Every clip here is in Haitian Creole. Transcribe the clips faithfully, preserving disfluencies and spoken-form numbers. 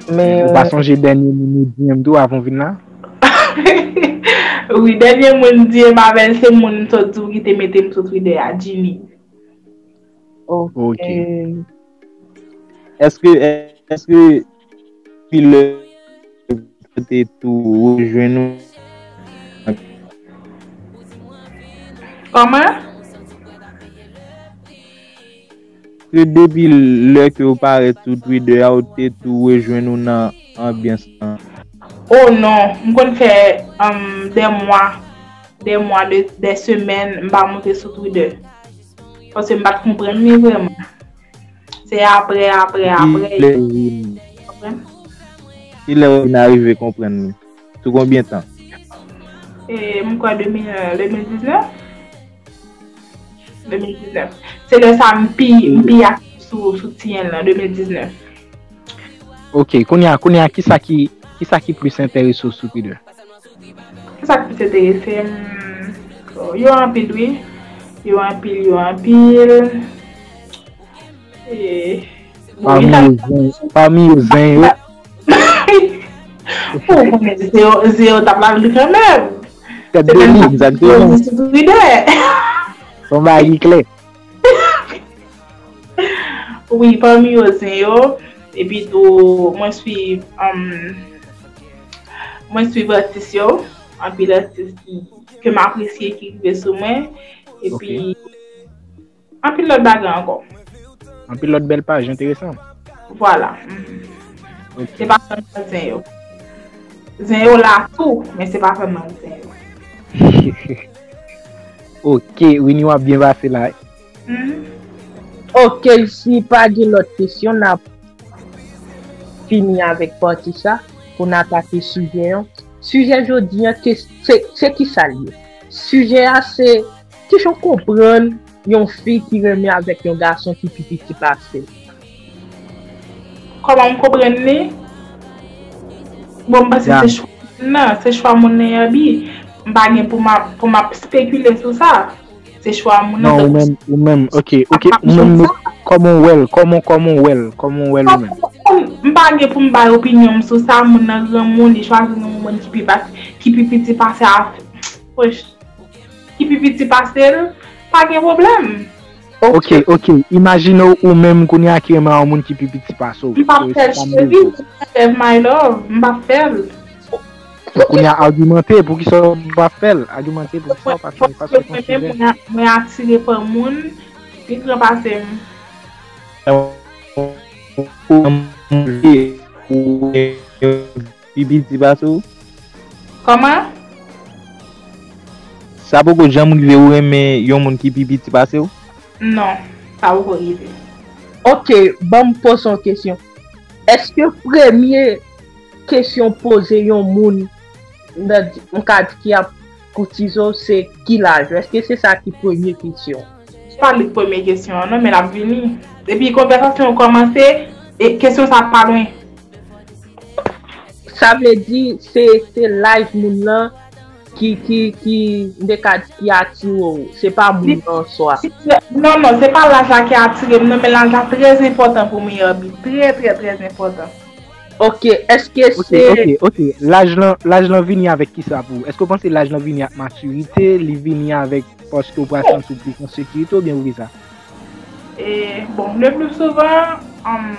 Men, Ou pa sonje dènye moun ou di m tou avan w vin la? Wi, dènye moun di m avè l se moun m sot di w ki te mete m sou Twitter a, Jimmy. Ok. Èske, èske depi lè te tou rejwenn ou? Kòman? Ke depi lè ke w parèt sou Twitter a, ou te tou rejwenn ou nan anbyans lan? Oh non, m konn fè um, dè mwa, dè mwa, de, dè semèn, m pa monte sou Twitter. Paske m pa t konprann li vrèman. Se apre, apre, apre. Kilè ou vin, kilè ou vin arive konprann li? Sou konbyen tan? E, m kwè de mil, de mil diznèf. De mil diznèf. Se lè sa m pi, m pi aktif sou, sou T N lan, de mil diznèf. Ok, kounye a, kounye a, kisa ki, kisa ki plis enterese w sou Twitter? Kisa ki plis enterese m? Yo anpil, wi. Yo anpil, yo anpil. E, bon, Pami yo zen, pami yo zen yo. Ou konnen se yo, se yo t ap la li kanmenm. Tèt de li, egzakteman. Sou Twitter. Son bagay klè. Wi, pami yo zen yo. Epi tou, mwen swiv, um, mwen swiv atis yo. Anpil atis ki, ke m apresye ki rive sou mwen. Epi, anpil lòt bagay ankò. Anpil lòt bèl paj enteresan. Vwala. Se pa sèlman zen yo. Zen yo la tou, men se pa sèlman zen yo. Ok, Winnie w ap byen pase la. Ok, si pa gen lòt kesyon, n ap fini avèk pati sa pou n atake sijè an. Sijè jodi an, se, se ki sa l ye? Sijè a se kijan w konprann yon fi ki renmen avèk yon gason ki pi piti pase l. Kòman m konprann li? Bon, m panse se chwa moun nan, se chwa moun nan Yabi. M pa gen pou m ap, pou m ap spekile sou sa. Se chwa moun nan. Non, ou menm, ou menm, ok, ok, ou menm, kòman w wè l, kòman, kòman w wè l, kòman w wè l ou menm? M pa gen pou m bay opinyon m sou sa, moun nan granmoun, li chwazi yon moun ki pi, ki pi piti pase a, ki pi piti pase l, pa gen pwoblèm. Ok, ok, imajine w ou menm kounye a ki renmen yon moun ki pi piti pase w. M p ap fè l cheri, m p ap fè l my love, m p ap fè l. Kounye a agimante, poukisa w p ap fè l? Agimante, poukisa w p ap fè l? Paske se yon sijè. Mwen atire pa moun ki pi gran pase m. Pi piti pase w? Kòman? Sa poko janm rive ou renmen yon moun ki pi piti pase w? Non, sa poko rive. Ok, ban m poze yon kesyon. Èske premye kesyon poze yon moun nan, m ka di ki ap koutize w se ki laj ou? Èske se sa ki premye kesyon? Se pa li k premye kesyon an non, men l ap vini. Depi konvèsasyon an kòmanse, e kesyon sa pa lwen. Sa vle di se, se laj moun nan ki, ki, ki, m te ka di ki atire w, se pa moun nan an swa. Non, non, se pa laj la ki atire m non, men laj la trè enpòtan pou mwen, Yabi. Trè, trè, trè enpòtan. Ok, èske Ok, se ok, ok. Laj lan, laj lan vini avèk kisa pou ou? Èske w panse laj lan vini ak matirite, li vini avèk paske w pral santi w plis an sekirite oubyen ou vle sa? E, bon, le pli souvan, um,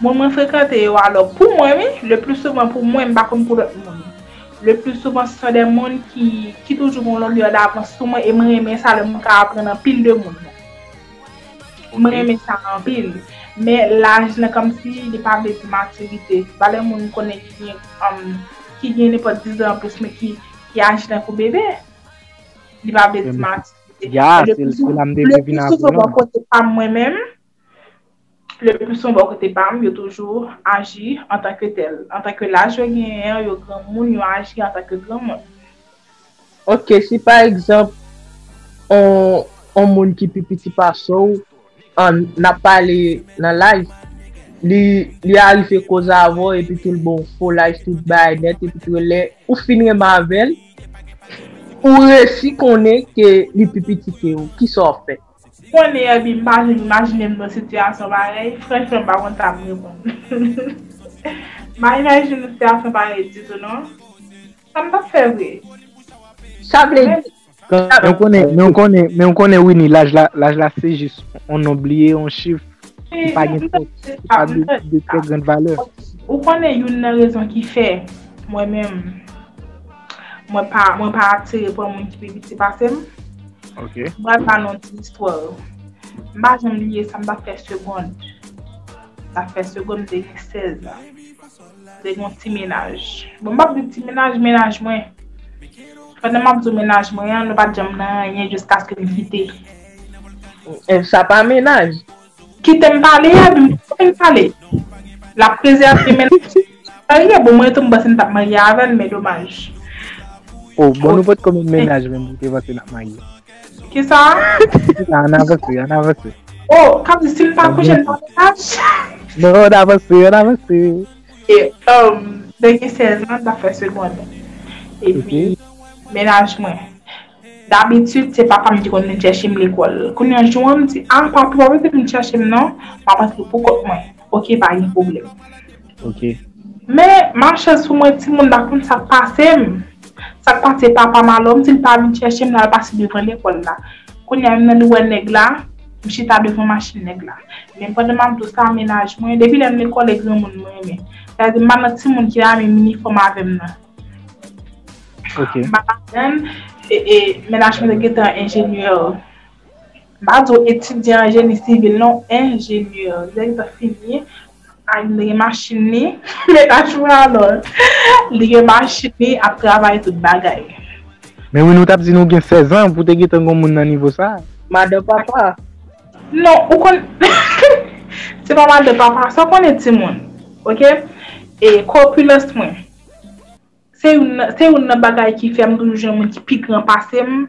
moun mwen frekante yo, alò, pou mwen, wi, le pli souvan pou mwen, m pa konn pou lòt moun. Le pli souvan, se de moun ki, ki toujou gon longè davans sou mwen, e mwen renmen sa, lè mwen ka aprann anpil de moun. Mwen renmen sa anpil. Men laj lan, kòmsi, li pa vle di matirite. Se pa de moun m konnen ki gen, um, ki gen nenpòt diz an anplis, men ki, ki aji tankou bebe. Li pa vle di matirite. Ya, se, se la m te vle vin avè w. Bò kote pa m mwen menm, le pli souvan bò kote pa m, yo toujou aji antanke tèl. Antanke laj yo genyen an, yo granmoun, yo aji antanke granmoun. Ok, si pa egzanp, on, on moun ki pi piti pase w, an, n ap pale nan live, li, li arive koze avè w, epi tou l ba w fo live, tout bagay nèt, epi tou lè ou fin renmen avè l, ou resi konnen ke li pi piti ke ou. Kisa w ap fè? Konnen, Yabi, m pa janm imajine m nan sitiyasyon parèy. Franchman, m pa konn sa m reponn. M pa imajine se ap fè parèy ditou non. Sa m t ap fè vre. Sa vle di, Men w konnen, men w konnen, men w konnen Winnie, laj la, laj la se jis on nonb li ye, on chif ki pa gen twòp, ki pa de, de twòp grann valè. Ou konnen youn nan rezon ki fè mwen menm mwen pa mwen pa atire pran moun ki pi piti pase m. Ok. Mwen pa non ti istwa. M pa janm bliye sa m t ap fè segonn. M t ap fè segonn m te gen sèz an. M te gen yon ti menaj. Bon, m p ap di ti menaj, menaj mwen. Pandan m ap di w menaj mwen an, nou pa t janm nan anyen jiskaske m kite. E, sa pa menaj. Kite m pale, epi m kite m pale. L ap prezève menaj. Marye, bon, mwen tou m panse m t ap marye avè l, men domaj. Oh, bon, nou potko menm menaj menm pou te panse n ap marye. Kisa? Ann avanse, ann avanse. Oh, kab di si m pa kouche, m pa menaj. Non, ann avanse, ann avanse. E, um, m te gen sèz an, m t ap fè segonn. Epi, menaj mwen. Dabitid, se papa m ki konn vin chèche m lekòl. Kounye a, jou an, m di, a, papa, w pa vin chèche m non, m ap antre pou kont mwen. Ok, pa gen pwoblèm. Ok. Men, malchans pou mwen, timoun pa konn sa k pase m. Sa k pase papa m alò, m di l pa vin chèche m, l al pase devan lekòl la. Kounye a, menm nan li wè nèg la, m chita devan machin nèg la. Men pandan m ap di w sa, menaj mwen, depi lè m lekòl, e granmoun mwen renmen. Sa vle di, m pa nan timoun ki renmen inifòm avè m nan. Ok. M pa ladann, e, e, menaj mwen te gentan enjenyè. M pa di w etidyan jeni sivil non, enjenyè. Li te gentan fini, ak li gen machin li, menaj mwen alò. Li gen machin li, ap travay tout bagay. Men wi, nou t ap di nou gen sèz an pou te gentan gon moun nan nivo sa. Madan papa. Non, ou konn, se pa madan papa, sa w konnen timoun. Ok? E kòpilans mwen. Se youn nan, se youn nan bagay ki fè m toujou jwenn moun ki pi gran pase m,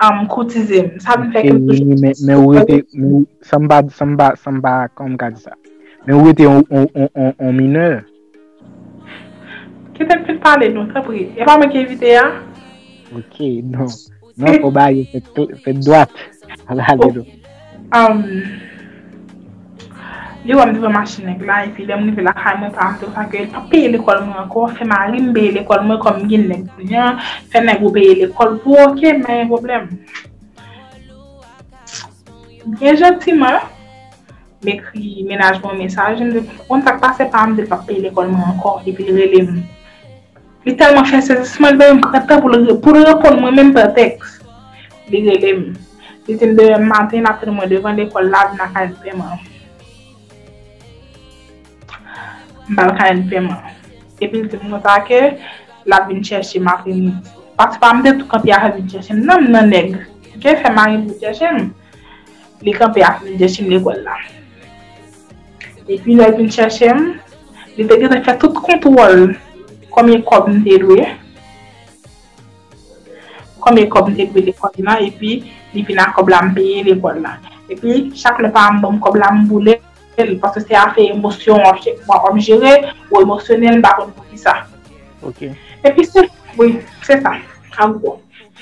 um, koutize m. Sa vin fè ke m toujou. Men, men ou rete, men ou, sa m pa, sa m pa, sa m pa, kòman m ka di sa? Men ou rete on, on, on, on, on minè. Kite m fin pale non, tanpri. E pa mwen ki envite a? Ok, non. Non, fò ba yo fèt, fèt dwat. Al ale non. Um, li wè m devan machin nèg la, epi lè m rive lakay mwen, pa m te sa ke l pa peye lekòl mwen ankò, fè mari m peye lekòl mwen kòm m gen nèg kounye a, fè nèg ou peye lekòl pou ou, ok, m pa gen pwoblèm. Byen jantiman, m ekri menaj mwen mesaj, m di, konn sa k pase pa m, di l p ap peye lekòl mwen ankò, epi l rele m. Li tèlman fè sezisman, li pa menm pran tan pou l, pou l reponn mwen menm pa tèks. Li rele m. Li di m demen maten, l ap tann mwen devan lekòl la, vin lakay m pèman. M pa lakay m pèman. Epi l di m konsa ke l ap vin chèche m apremidi. Paske pa m te tou kanpe avè l vin chèche m, non, m nan nèg. Ok, fè mari m vin chèche m. Li kanpe ap vin chèche m lekòl la. Epi lè l vin chèche m, li te gentan fè tout kontwòl konbyen kòb m te dwe. Konbyen kòb m te dwe lekòl la, epi li vin ak kòb la, m peye lekòl la. Epi chak lè paran m ban m kòb la, m boule l, paske se afè emosyon w ap jere, ou emosyonèl, m pa konn poukisa. Ok. Epi se, wi, se sa, an gwo.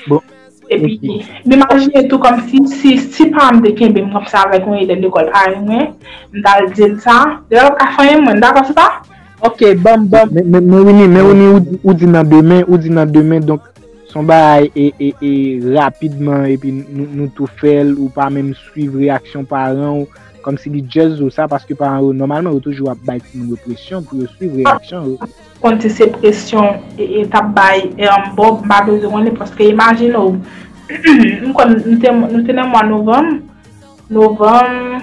Bon. Epi, m imajine tou kòmsi, si, si paran m te kenbe m kòmsi avèk yon elèv lekòl parèy mwen, m t al di l sa, lè l ap ka fanyen mwen, m dakò sou sa? Ok, ban m, ban m. Men, men, men Winnie, men Winnie, ou, di- ou di nan demen, ou di nan demen, donk, se yon bagay e, e, e rapidman, epi nou, nou tou fè l, ou pa menm swiv reyaksyon paran w, kòmsi li just ou sa, paske paran yo, nòmalman, yo toujou ap bay timoun yo presyon pou yo swiv reyaksyon yo. Konn si se presyon e, e t ap bay, e, Bob, m pa bezwen konnen, paske imajine w, m konn, nou te, nou te nan mwa novanm, novanm,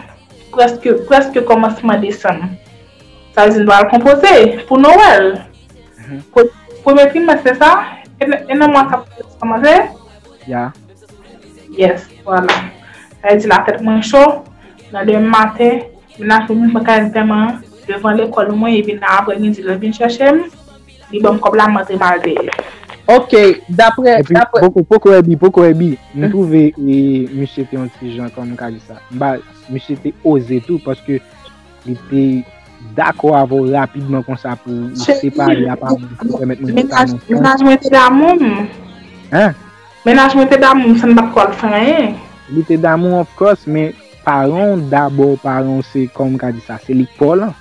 prèske, prèske kòmansman desanm. Sa vle di nou al konpoze pou Nowèl. Pre- Premye trimès, se sa? E nan, e nan mwa sa pou kòmanse? Ya. Yes, vwala. Sa vle di la tèt mwen cho. Nan demen maten, menaj mwen vin pran kay m pèman an devan lekòl mwen, epi nan aprèmidi, lè l vin chèche m, li ban m kòb la, m antre m al peye. Ok, daprè, Epi, daprè, poko, poko Ebi, poko Ebi. M twouve e, misye te yon ti jan, kòman m ka di sa. M ba, misye te oze tou, paske li te dakò avè w rapidman konsa pou ou separe a pa moun pou pèmèt moun Menaj, menaj mwen te damou m. Hein? Menaj mwen te damou m san m pa t ko al fè anyen. Li te damou, of course, men paran w dabò, paran w se, kòman m ka di sa, se li k pa w lan.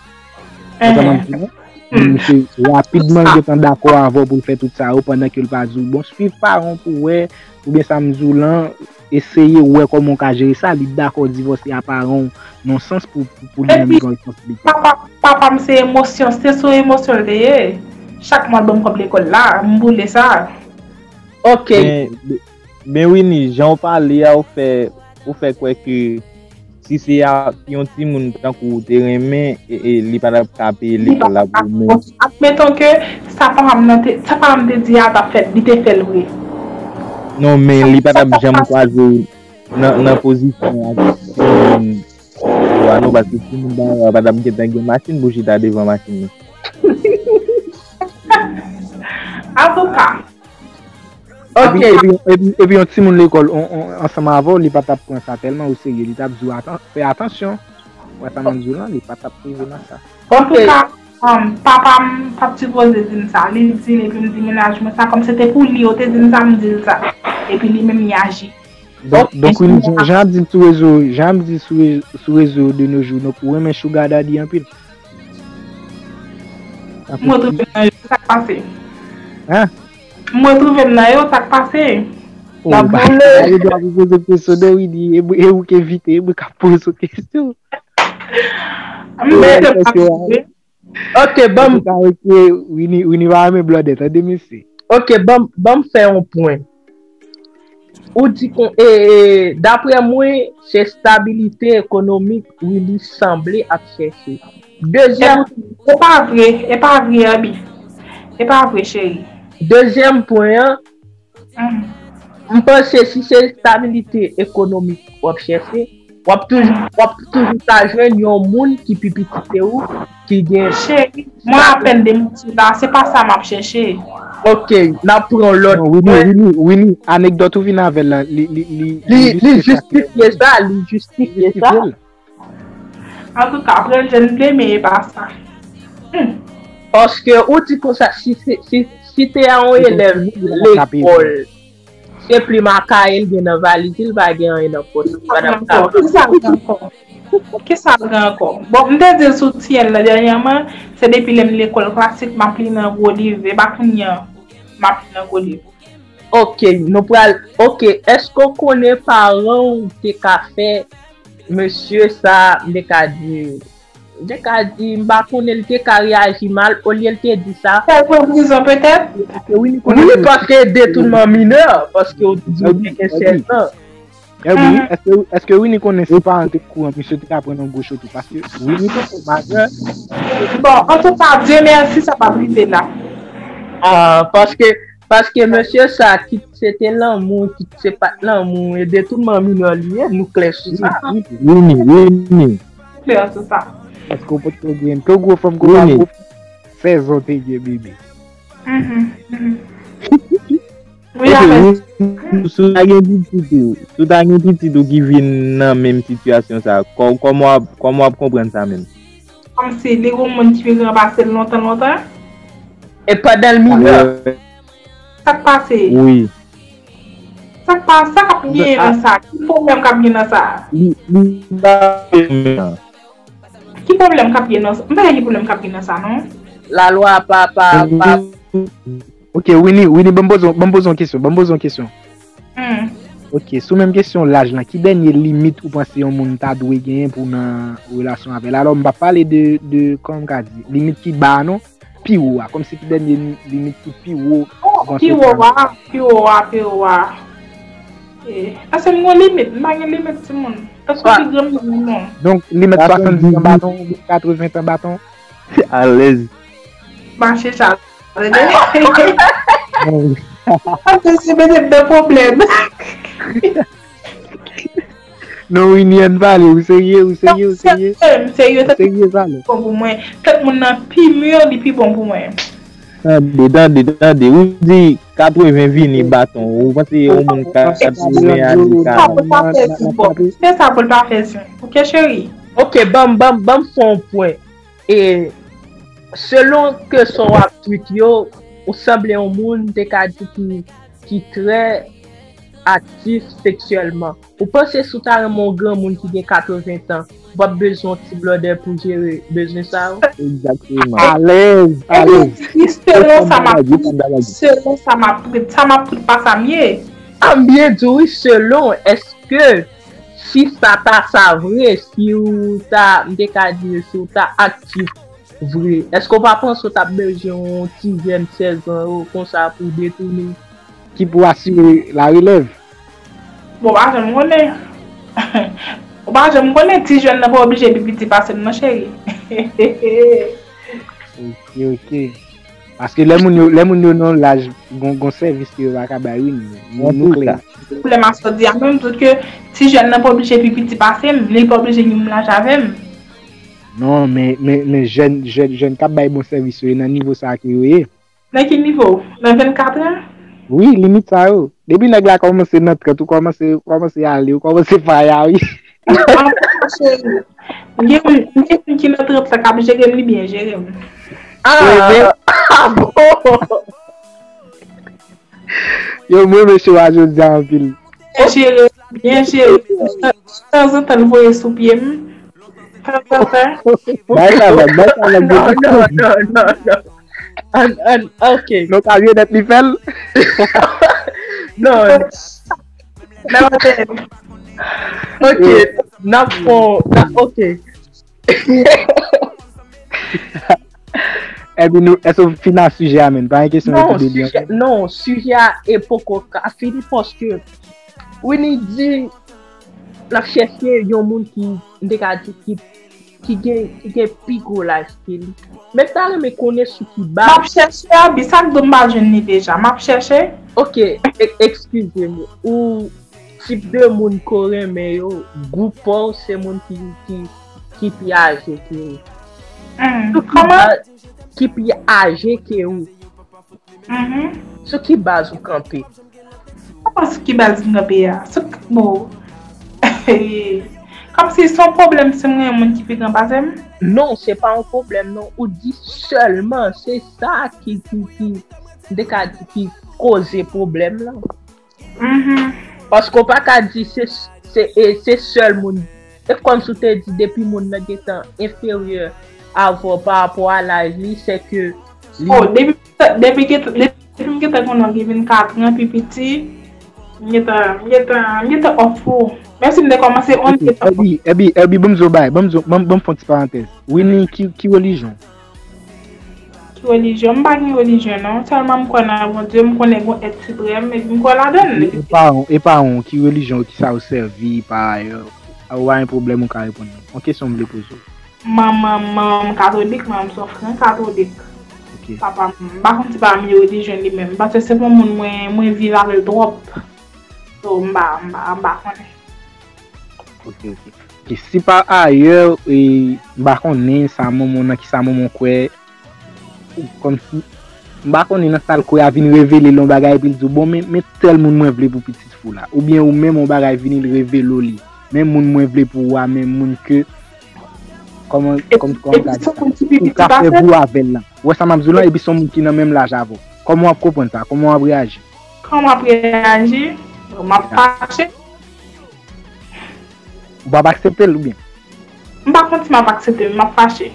Konprann m di non? Misye rapidman gentan dakò avè w pou l fè tout sa yo pandan ke l pa di w, bon, swiv paran w pou w wè, oubyen sa m di w lan, eseye wè kòman w ka jere sa, li dakò divòse a paran w nan sans pou, pou, pou li menm li pran responsablite. Papa, papa m se emosyon, se sou emosyon l te ye. Chak mwa l ban m kòb lekòl la, m boule sa. Ok. Men, men Winnie, jan w pale a, ou fè, ou fè kwè ke si se a yon timoun tankou w te renmen, e, e, li pa t ap ka peye lekòl la pou ou menm. Admeton ke sa papa m nan te, sa papa m te di a t ap fèt, li te fè l vre. Non, men li pa t ap janm kwaze w nan, nan pozisyon ak timoun ou a non, paske timoun dayè a pa t ap gentan gen machin pou chita devan machin nan. Antouka, Epi, epi, epi, epi yon timoun lekòl on, on, ansanm avè w, li pa t ap pran sa tèlman oserye. Li t ap di w atan, fè atansyon. Wè sa m ap di w lan, li pa t ap rive nan sa. Antouka, um, papa m pa t sipoze di m sa. Li di l epi m di mennaj mwen sa. Kòm se te pou li yo te di m sa, m di l sa. Epi li menm li aji. Donk, donk Winnie, jan, jan ap di sou rezo, jan ap di sou, re- sou rezo de nos jours, donk ou renmen sugar daddy anpil. M retwouve m nan yo, sa k pase? Hein? M retwouve m nan yo, sa k pase? Oh, ba, yo dwa pou poze kesyon, non, Winnie, e mwen, e ou k envite, e mwen k ap poze w kesyon. M mete m ap poze. Ok, ban m. Antouka, ok, Winnie, Winnie pa renmen blòdè, tande mesye. Ok, ban m, ban m fè yon pwen. Ou di kon, e, e, daprè mwen, se stabilite ekonomik Willy sanble ap chèche. Dezyèm, E pa vre, e pa vre, Abi. E pa vre, cheri. Dezyèm pwen an, Mm. M panse si se stabilite ekonomik w ap chèche, w ap toujou, w ap toujou ta jwenn yon moun ki pi piti ke ou, ki gen. Cheri, mwen apèn dementi la, se pa sa m ap chèche. Ok, n ap pran lòt. Non, Winnie, Winnie, Winnie, anekdòt ou vin avè l lan, li, li, li, Li, li jistifye sa, li jistifye sa. Antouka, pran l jèn vle, men e pa sa. Hmm. Paske ou di konsa, si, si, si, si te a yon elèv lekòl, se plim a kaye l gen nan valiz li, li pa gen anyen nan pòch li, li pa t ap ka. Kisa l gen ankò? Kisa l gen ankò? Bon, m te di l sou T N nan dènyèman, se depi lè m lekòl klasik, m ap li nan gwo liv, e pa kounye a m ap li nan gwo liv. Ok, nou pral, ok, èske w konnen paran w te ka fè mesye sa, m te ka di, m te ka di, m pa konnen, li te ka reyaji mal, olye l te di sa. Fè l pran prizon petèt? Wi, paske detounman minè, paske w di w te gen sèz an. Èske, èske Winnie konnen si paran te kouran, misye te ka pran yon gwo cho tou? Paske Winnie poko majè. Bon, antouka, Dye mèsi, sa pa t rive la. Ah, paske, paske mesye sa, kit se te lanmou, kit se pa t lanmou, e detounman minè li ye, nou klè sou sa. Winnie, Winnie. Klè sou sa. Paske w potko gen, ke gwo fanm, ke pa gwo fanm, sèz an te gen bebe. Mhm, mhm. Wi, si w ta gen pitit ou, si w ta gen pitit ou ki vin nan menm sitiyasyon sa, kò- kòman w ap, kòman w ap konprann sa menm? Kòmsi li gon moun ki vin ranpase l lontan, lontan. E pandan l minè. Sa k pase? Wi. Sa k pa, sa k ap genyen nan sa? Ki pwoblèm k ap gen nan sa? Li, li pa menm. Ki pwoblèm k ap gen nan sa? M pa wè ki pwoblèm k ap gen nan sa, non. Lalwa pa, pa, pa. Ok, Winnie, Winnie, ban m poze, ban m poze yon kesyon, ban m poze yon kesyon. Hmm. Ok, sou menm kesyon laj lan, ki dènye limit ou panse yon moun ta dwe genyen pou nan relasyon avè l? Alò, m pa pale de, de, kòman m ka di, limit ki ba a non, pi wo a, kòmsi ki dènye limit ki pi wo. Oh, pi wo a, pi wo a, pi wo a. Eh, èske m gon limit? M pa gen limit, timoun. Èske w pi granmoun, non? Donk, li mèt swasanndiz an baton, ou katreven an baton. Alèz. Mache sa. Ap eseye mete m nan pwoblèm. Non, Winnie, ann pale, ou serye, ou serye, ou serye. M serye, tèt Serye, pale. bon pou mwen. Tèt moun nan pi mûr, li pi bon pou mwen. Tande, tande, tande. Ou di katreven vini baton. Ou panse yon moun ka katreven ale Se sa pou l pa fè zin, bon. Se sa pou l pa fè zin. Ok, cheri? Ok, ban m, ban m, ban m fè yon pwen. E selon ke sa w ap tweet yo, ou sanble yon moun te ka di ki, ki trè aktif seksyèlman. Ou panse si w ta renmen yon granmoun ki gen katreven tan, w ap bezwen yon ti blòdè pou jere bezwen sa yo? Egzakteman. Alèz, alèz. Selon sa m ap selon sa m ap sa m ap pa sa m ye. An byen di wi, selon, èske si sa ta sa vre, si w ta, m te ka di si w ta aktif vre, èske w pa panse w t ap bezwen yon ti jèn sèz an yo konsa pou detounen? Ki pou asire larelèv. Bon, pa janm konnen. Ou pa janm konnen, ti jèn nan pa oblije pi piti pase m non cheri. Ok, ok. Paske lè moun yo, lè moun yo nan laj, gon, gon sèvis ke yo pa ka bay wi, nou, nou klè. Pwoblèm a sòdi a menm tout ke ti jèn nan pa oblije pi piti pase m, li pa oblije gen menm laj avè m. Non, men, men, men jèn, jèn, jèn k ap bay bon sèvis yo, e nan nivo sa ke yo ye. Nan ki nivo? Nan vennkat an? Wi, limit sa yo. Depi nèg la kòmanse nan trant, ou kòmanse, ou kòmanse ale, ou kòmanse faya, wi. Anpil cheri. Gen moun, gen moun ki nan trant la k ap jere m, li byen jere m. Ah, ah bon? Yo, mwen, mesye, wa jodi a anpil. Byen jere, byen jere. Tanzantan, l voye sou pye m. Tanzantan. Bay sa vag, bay sa vag. Non, non, non, non, non. An, an, ok. Non, ka vye nèt li fè l. Non. Non, ok. N ap fon, n ap, ok. Epi nou, èske w fin a sijè a menm? Pa gen kesyon yo Non, te debi sijè, non, sijè a e poko ka fini paske Winnie di l ap chèche yon moun ki, m te ka di, ki, ki gen, ki gen pi gwo laj ke li. Men m ta renmen konnen sou ki M baz. ap chèche abi, sa k do m pa jwenn li deja. M ap chèche. Ok, e- eskize m. Ou tip de moun ke w renmen yo, gwoup pa w se moun ki, ki, ki pi aje ke ou. Hmm, Sou ki Kòman? baz, ki pi aje ke ou. Mhm. Sou ki baz ou kanpe? Kòman sou ki baz m kanpe a? Sou k- bon. Kòmsi se yon pwoblèm si m gen yon moun ki pi gran pase m? Non, se pa yon pwoblèm non. Ou di sèlman, se sa ki, ki, ki, m te ka di ki koze pwoblèm lan. Mhm. Paske w pa ka di se, se, e, se sèl moun. E kòmsi w te di depi moun nan gentan enferyè avè w pa rapò a laj li, se ke li. Oh, depi, depi, depi, depi m gentan konnen w gen vennkat an pi piti, m gentan, m gentan, m gentan off ou. Menm si m te kòmanse on Ebi, ebi, ebi, ban m di w bagay, ban m di w, ban m, ban m fè yon ti parantèz. Winnie, ki, ki relijyon? Ki relijyon? M pa gen relijyon non. Sèlman m kwè nan Bondye, m konnen gon èt siprèm, epi m kwè ladan l. E pa yon, e pa yon, ki relijyon ki sa ou sèvi pa ayè? Ou pa gen pwoblèm ou ka reponn mwen. Yon kesyon m vle poze w. Manman, manman m katolik, manman m se yon fran katolik. Ok. Papa m, m pa konn si papa m gen relijyon li menm. Paske se pa yon moun mwen, mwen viv avè l twòp. So, m pa, m pa, m pa konnen. Ok, ok. Ok, si pa ayè, e, m pa konnen sa manman nan ki sa manman kwè, kòmsi, m pa konnen nan sa l kwè a vin revele l yon bagay epi l di w, bon, men, men tèl moun mwen vle pou pitit fi w la. Oubyen ou menm yon bagay vini l revele w li. Men moun mwen vle pou ou a, men moun ke, kòman, kòm, kòman ka di sa? Ou ka fè gou avè l lan. Ou wè sa m ap di w lan, epi se yon moun ki nan menm laj avè w. Kòman w ap konprann sa? Kòman w ap reyaji? Kòman w ap reyaji? M ap fache. Ou p ap aksepte l oubyen? M pa konn si m ap aksepte, men m ap fache.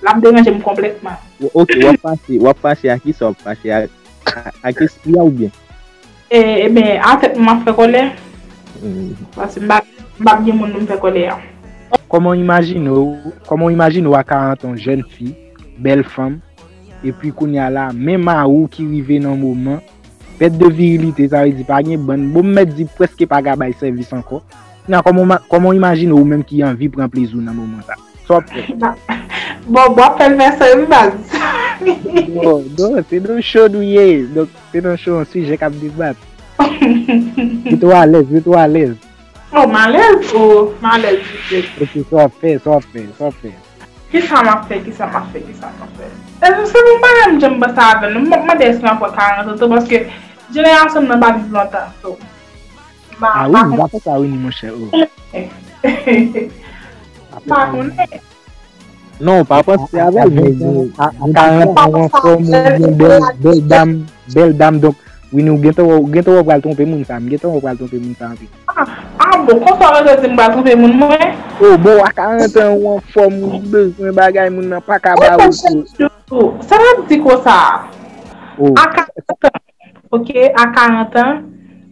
L ap deranje m konplètman. Ok, w ap fache, w ap fache a kisa w ap fache? A, a, ak espri a oubyen? E, ebyen, a tèt mwen m ap fè kòlè. Paske m pa, m p ap gen moun pou m fè kòlè a. Kòman w imajine w, kòman w imajine w a karant an, jèn fi, bèl fanm, epi kounye a la, menm mari w ki rive nan moman, pèt de virilite, sa vle di pa gen bann, bon, m mèt di prèske pa ka bay sèvis ankò. Kounye a, kòman w ma-, kòman w imajine w menm ki anvi pran plezi w nan moman sa? Sa w ap fè? Bon, w ap fè l fè sa wi baz. Non, non, se nan show nou ye. Donk, se nan show, yon sijè k ap debat. Mete w alèz, mete w alèz. Oh, m alèz, oh, m alèz, vite. Ok, sa w ap fè, sa w ap fè, sa w ap fè. Kisa m ap fè, kisa m ap fè, kisa m ap fè? E, se yon bagay m janm panse avè l. M ap mande èske m ap pran karant an tou, paske jenerasyon m nan pa viv lontan, so. M pa, Ah m wi, pa m pa fè sa wi, monchè, oh. M pa konnen. Non, w pa panse avè l, men A, a karant an, ou anfòm, ou byen bèl, bèl dam, bèl dam, donk, Winnie, ou gentan wè, ou gentan wè w pral twonpe moun sa, m gentan wè w pral twonpe moun sa anpil. Ah, ah bon, konsa w rete di m pral twonpe moun mwen? Oh, bon, a karant an, ou anfòm, ou bezwen bagay, moun nan pa ka ba ou. Sa w ap di konsa? Oh. A karant an, ok, a karant an,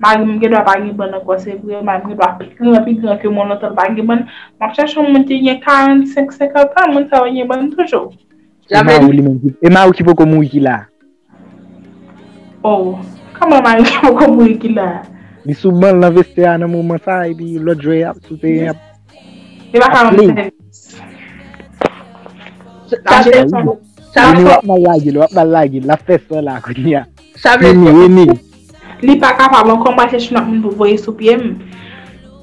mari m gen dwa pa gen bann ankò, se vre, mari m gen dwa pi gran, pi gran ke mwen, lontan l pa gen bann. M ap chèche yon moun ki gen karannsenk, senkant an, moun sa yo gen bann toujou. E mari w li menm ki, e mari w ki poko mouri ki la? Oh, kòman mari m ki poko mouri ki la? Li sou ban l nan vestè a nan moman sa, epi lòt jwè ap sou teren ap. Li pa ka rann sèvis. Sa vle di, sa vle di, w ap mal lage l, w ap mal lage l, l ap fè san la kounye a. Sa vle di, li pa kapab ankò, m pral chèche yon lòt moun pou voye sou pye m.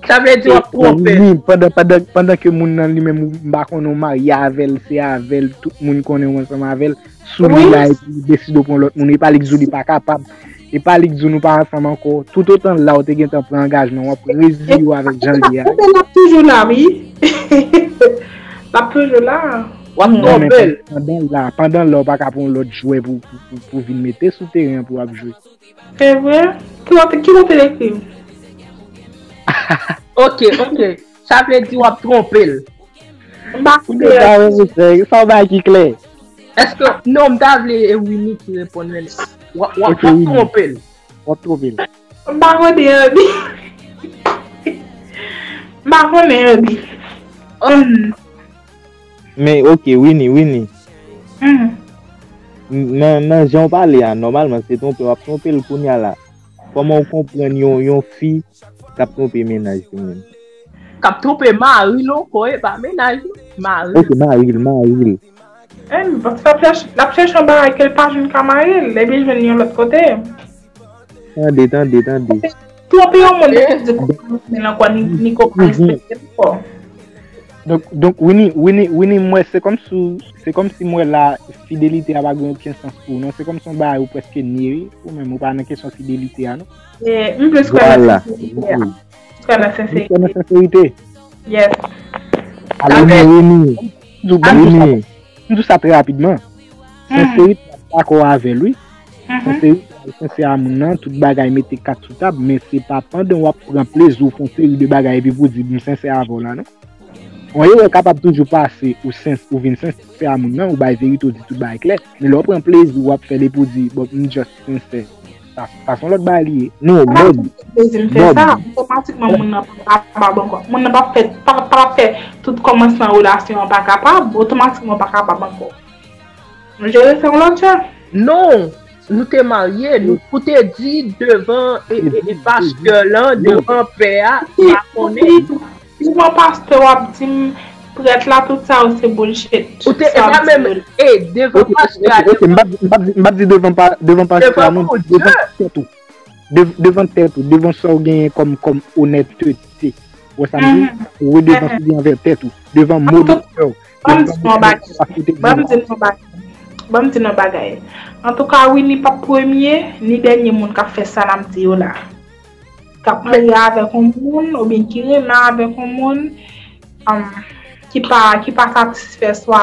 Sa vle di w ap twonpe. Wi, pandan, pandan, pandan ke moun nan li menm, ou, m pa konnen, w marye avè l, se avè l, tout moun konnen w ansanm avè l, sou li la, epi li deside w pran lòt moun, e pa li k di w li pa kapab, e pa li k di w nou pa ansanm ankò, toutotan la w te gentan pran angajman, w ap reziye w avèk jan l ye a. L ap toujou la, wi. L ap toujou la. W ap twonpe l. Pandan la, pandan la, w pa ka pran yon lòt jwè pou, pou, pou, pou vin mete sou teren an pou w ap jwe. Se vre? Ki kote, ki kote l ekri? Ok, ok. Sa vle di w ap twonpe l. M pa konnen. Sa w bay ki klè. Èske, non, m ta vle e Winnie ki reponn, men w ap, w ap, w ap twonpe l. W ap twonpe l. M pa konnen, Andy. M pa konnen, Andy. Men, ok, Winnie, Winnie. Nan, nan jan w pale a, nòmalman, se twonpe w ap twonpe l kounye a la. Kòman w konprann yon, yon fi k ap twonpe mennaj li menm? K ap twonpe mari l ankò, e pa mennaj li, mari l. Ok, mari l, mari l. Paske l ap chèche, l ap chèche yon bagay ke l pa jwenn ka mari l, epi l jwenn yon lòt kote. Tande, tande, tande. Twonpe yon moun, li di konprann men l ankò, ni, ni konprann respekte l ankò. Donk, donk, Winnie, Winnie, Winnie, m wè se kòmsi, se kòmsi m wè la, fidelite a pa gen okenn sans pou ou, non? Se kòmsi yon bagay ou prèske nye, wi, ou menm, ou pa nan kesyon fidelite a, non? M plis kwè nan senserite a. M plis kwè nan senserite. Ou kwè nan senserite? Yes. Alò, Winnie, Winnie, m di w sa trè rapidman. Senserite, m dakò avè l, wi. Senserite, sensè a moun nan, tout bagay mete kat sou tab, men se pa pandan w ap pran plezi w fè yon seri de bagay epi pou w di, "M sensè avè w la," non. Yon erè kapab toujou pase, ou sens, ou vin sensè a moun nan, ou bay verite, ou di tout bagay klè. Men lè w pran plezi w ap fè l epi w di, "Bon, m just sensè." Sa, sa se yon lòt bagay li ye. Non, Bob. Plezi m fè sa, otomatikman moun nan pa kapab ankò. Moun nan pa fè, pa, pa fè tout kòmansman relasyon an pa kapab, otomatikman pa kapab ankò. Nou jere sa yon lòt jan. Non, nou te marye, nou, ou te di devan, e, e, e pastè lan, devan pè a, m pa konnen. Devan pastè w ap di m, prèt la, tout sa yo se bullshit. Ou te, e pa menm, e, devan pastè a, ok, m p ap di, m p ap di, m p ap di devan pa, devan pastè a, non, devan tèt ou. Dev-, devan tèt ou, devan sa w genyen kòm, kòm onètete. Ou wè sa m di? Ou redevan sou li anvè tèt ou, devan mo doktè w. Ban m di nou yon bagay. Ban m di nou yon bagay. Ban m di nou yon bagay. Antouka, Winnie p ap premye, ni dènye moun k ap fè sa n ap di yo la. K ap marye avèk yon moun, oubyen ki renmen avèk yon moun, um, ki pa, ki pa satisfè swa,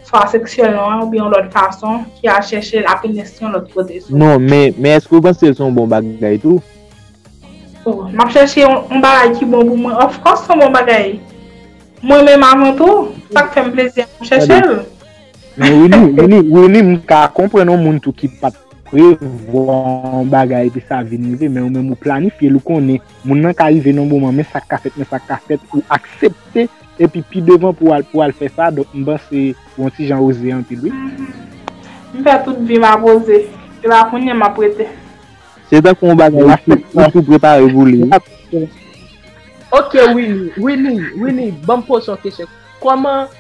swa seksyèlman, oubyen yon lòt fason, ki al chèche happiness yon lòt kote. Non, men, men èske w panse l se yon bon bagay tou? Oh, m ap chèche yon, yon bagay ki bon pou mwen. Of course, se yon bon bagay. Mwen menm avan tou, sa k fè m plezi a, m chèche l. Men Winnie, Winnie, Winnie, m ka konprann yon moun tou ki pa t prevwa yon bagay epi sa vin rive, men ou menm ou planifye l, ou konnen moun nan ka rive nan moman, men sa k ka fèt, men sa k ka fèt, ou aksepte, epi pi devan pou al, pou al fè sa, donk m panse ou yon ti jan oze anpil, wi. M fè tout vi m ap oze, se pa kounye a m ap rete. Se tankou yon bagay ou tou, ou tou prepare pou li. Ok, Winnie, Winnie, Winnie, ban m poze yon kesyon. Kòman,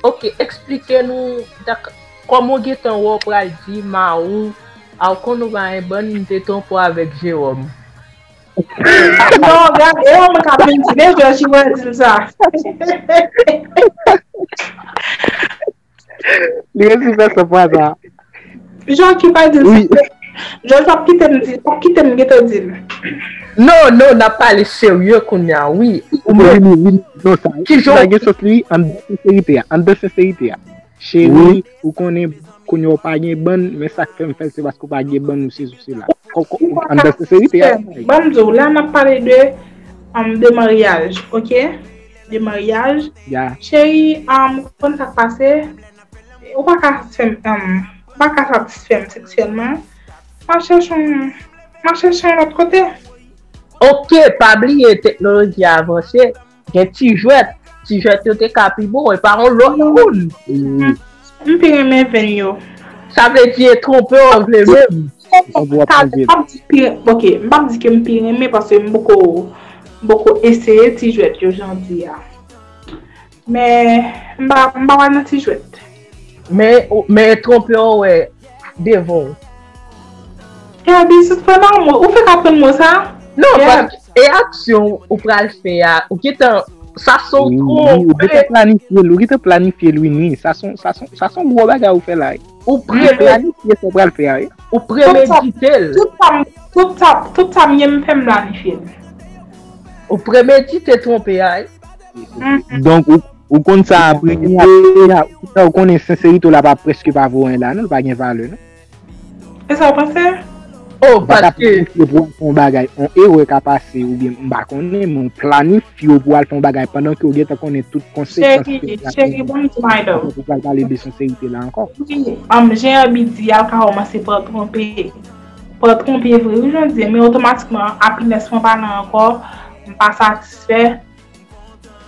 ok, eksplike nou, dak-, kòman w gentan wè w pral di mari w, a w konn ou pa gen bann, m te twonpe w avèk Jewòm. Non, gade, e mwen k ap vin di, men Jòj ki pral di m sa. Li resi fè san fwa sa. Jòj ki pa di l sa. Jòj p ap kite m di, p ap kite m gentan di l. Non, non, n ap pale serye kounye a, wi. Ou menm, wi, wi, non, sa, sa gen sans li, anndan senserite a, anndan senserite a. Cheri, ou konnen, kounye a w pa gen bann, men sa k fè m fè l, se paske w pa gen bann, ou sesi, ou sela. anndan senserite a. Ban m di w, la n ap pale de, um, de maryaj, ok? De maryaj. Cheri, um, ou konn sa k pase? Ou pa ka satisfè m, um, ou pa ka satisfè m seksyèlman. M ap chèche yon, m ap chèche yon lòt kote. Ok, pa bliye teknoloji a avanse. Gen ti jwèt. Ti jwèt yo te ka pi bon, e pa yon lòt moun. M pi renmen venn yo. Sa vle di e twonpe w vle menm. Sa, m p ap di pi, ok, m p ap di ke m pi renmen paske m poko, m poko eseye ti jwèt yo jan w di a. Men, m pa, m pa pral nan ti jwèt. Men, men twonpe w wè devan w. Gaby, sispann lanmou. Ou fèk aprann mo sa? Non, paske e aksyon ou pral fè a, ou gentan, sa se yon twonpe. Ou gentan planifye l, ou gentan planifye l, wi, wi. Sa se yon, sa se yon, sa se yon gwo bagay ou fè la, wi. Ou premedite sa w pral fè a, wi. Ou premedite l. Tout sa, tout sa, tout sa m ye m fè m planifye l. Ou premedite twonpe a, wi. Donk, ou, ou konn sa apre, ou konnen senserite w la pa prèske pa vo anyen la, non, l pa gen valè, non. E sa w panse? Oh, paske ou pa ka planifye pou w fè yon bagay, yon erè ka pase, oubyen m pa konnen, men w planifye w pou w al fè yon bagay pandan ke w gentan konnen tout konsekans ke w pral genyen. Cheri, cheri, ban m di w, my love. Ou pral pale de senserite la ankò. Wi, um, jan Herby di a, l ka kòmanse pa twonpe. Pa twonpe vre, wi, jan w di, men otomatikman, happiness mwen pa la ankò, m pa satisfè.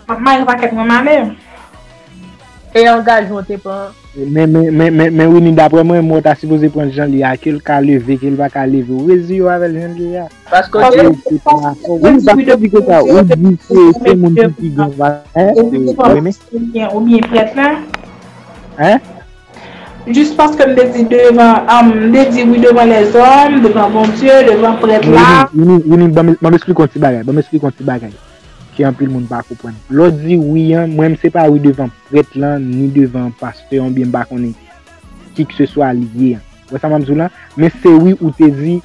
M ap mare pakèt mwen m ale. E angajman w te pran? Men, men, men, men, men Winnie, daprè mwen, mwen ta sipoze pran jan li a, ke l ka leve, ke l pa ka leve. Ou reziye w avè l jan li ye a. Paske ou te... Wi, paske di konsa, ou di se, se moun ki pi gen valè, wi, men. Oubyen prèt la. Hein? Jis paske m te di devan, um, m te di wi devan lèzòm, devan Bondye, devan prèt la. Winnie, Winnie, ban m, ban m esplike yon ti bagay, ban m esplike yon ti bagay. Ke anpil moun pa konprann. Lè w di wi an, mwen m se pa wi devan prèt lan, ni devan pastè an, oubyen m pa konnen kikeseswa li ye an. Ou wè sa m ap di w la? Men se wi ou te di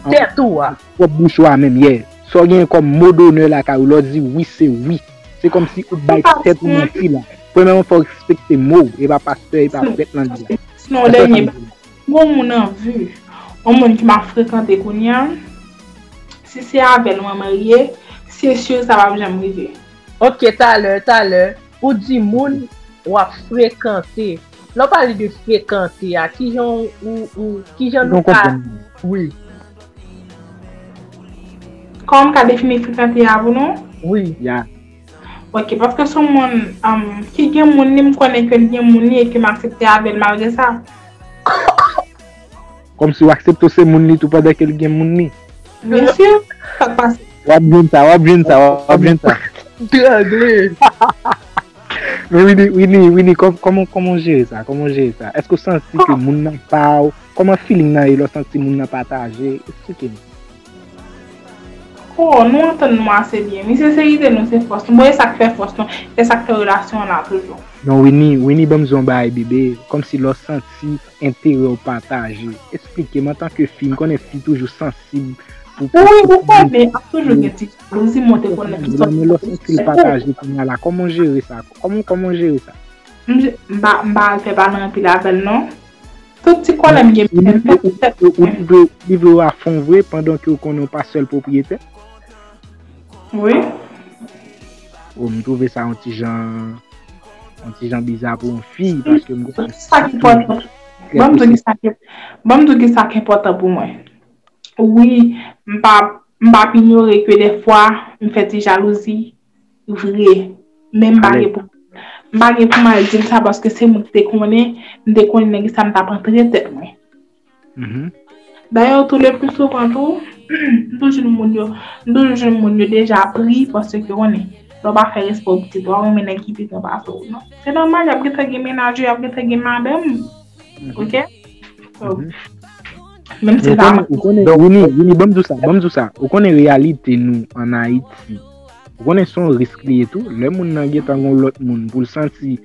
an tèt ou a. Pwòp bouch ou a menm, yeah. Sa w genyen kòm mo donè lakay ou, lè w di wi, se wi. Se kòmsi ou bay tèt ou manti la. Premyèman, fò w respekte mo w, e pa pastè, e pa prèt lan di la. Sinon, dènye, gon moun an vi, yon moun ki m ap frekante kounye a, si se avè l mwen marye, se si sa p ap janm rive. Ok, talè, talè, ou di moun w ap frekante. Lè w pale de frekante a, kijan ou, ou, kijan nou ka... Wi. Kòman m ka defini frekante a pou nou? Wi. Ya. Ok, paske se yon moun, um, ki gen moun li, m konnen ke l gen moun li e ke m aksepte avè l malgre sa. Kòmsi w aksepte w se moun li tou pandan ke l gen moun li. Byen si, sa k pase. W ap jwenn sa, w ap jwenn sa, w ap jwenn sa. Trangle. Men Winnie, Winnie, Winnie, kòm-, kòman, kòman w jere sa? Kòman w jere sa? Èske w santi ke moun nan pa w? Kòman feeling nan ye lè w santi moun nan pa taje? Eksplike m. Oh, nou antann nou ase byen. Wi, senserite nou se fòs nou. Bon, e sa k fè fòs nou. E sa k fè relasyon an la toujou. Non, Winnie, Winnie, ban m di w yon bagay, bebe. Kòmsi lè w santi enterè w pataje. Eksplike m, antanke fi, m konnen fi toujou sansib pou, pou... Wi, ou konnen, ap toujou gen ti jalouzi, monte konnen tout sòt. Men lè w santi l pataje kounye a la, kòman w jere sa? Kòman, kòman w jere sa? M je-, m pa, m pa al fè pale anpil avè l, non. Tout ti kòlè m gen, m fè pou tèt mwen. Ou livre, ou livre w a fon vre pandan ke w konnen w pa sèl pwopriyetè? Wi. Oh, m twouve sa yon ti jan, yon ti jan biza pou yon fi, paske m... Sa ki enpòtan. Ban m di w ki sa ki, ban m di w ki sa ki enpòtan pou mwen. Wi, m pa, m p ap inyore ke dèfwa m fè ti jalouzi, vre. Men m pa gen pou, m pa gen pou m al di l sa paske se moun ki te konnen, m te konnen nèg sa m t ap antre tèt mwen. Dayè, tou le pli souvan tou, m toujou jwenn moun yo, m toujou jwenn moun yo deja pri paske konnen, lè w pa fè respè w pitit, w ap renmen nèg ki pi gran pase w, non. Se nòmal, y ap gentan gen mennaj yo, y ap gentan gen madanm. Ok? So, menm si l pa... Ou konnen, Winnie, Winnie, ban m di w sa, ban m di w sa. Ou konnen reyalite nou ann Ayiti. Ou konnen se yon risk li ye tou. Lè moun nan gentan gon lòt moun, pou l santi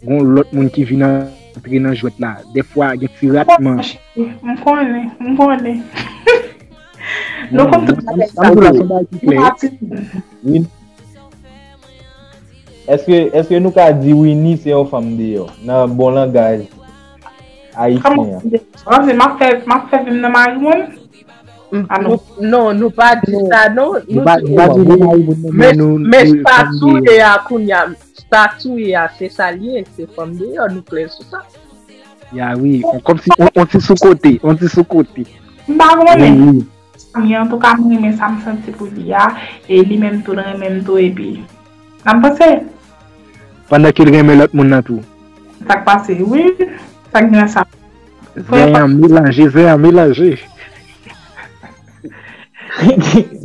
gon lòt moun ki vin antre nan jwèt la, dèfwa gen ti ratman. M konnen, m konnen. Nou konn tout bagay sa yo. Wi. Èske, èske nou ka di Winnie se yon fanm deyò, nan bon langaj ayisyen an? Kòman w di? W ap di m ap fè, m ap fè vi m nan mari moun? M- Ah, non. Nou, non, nou pa di sa, non. Nou pa, nou pa di nou mari moun nan, men, men nou, men nou sa fanm tou dèyè. Ye a kounye a, sa tou ye a, se sa l ye, se fanm deyò, nou klè sou sa. Ya, wi, on, kòmsi, on, on ti sou kote, on ti sou kote. M pa konnen. Wi, wi. Antouka, mwen renmen sa m santi pou li a, e li menm tou, l renmen m tou, epi n ap panse. Pandan ke l renmen lòt moun nan tou. Sa k pase, wi. Sa k gen sa. Zen an melanje, zen an melanje.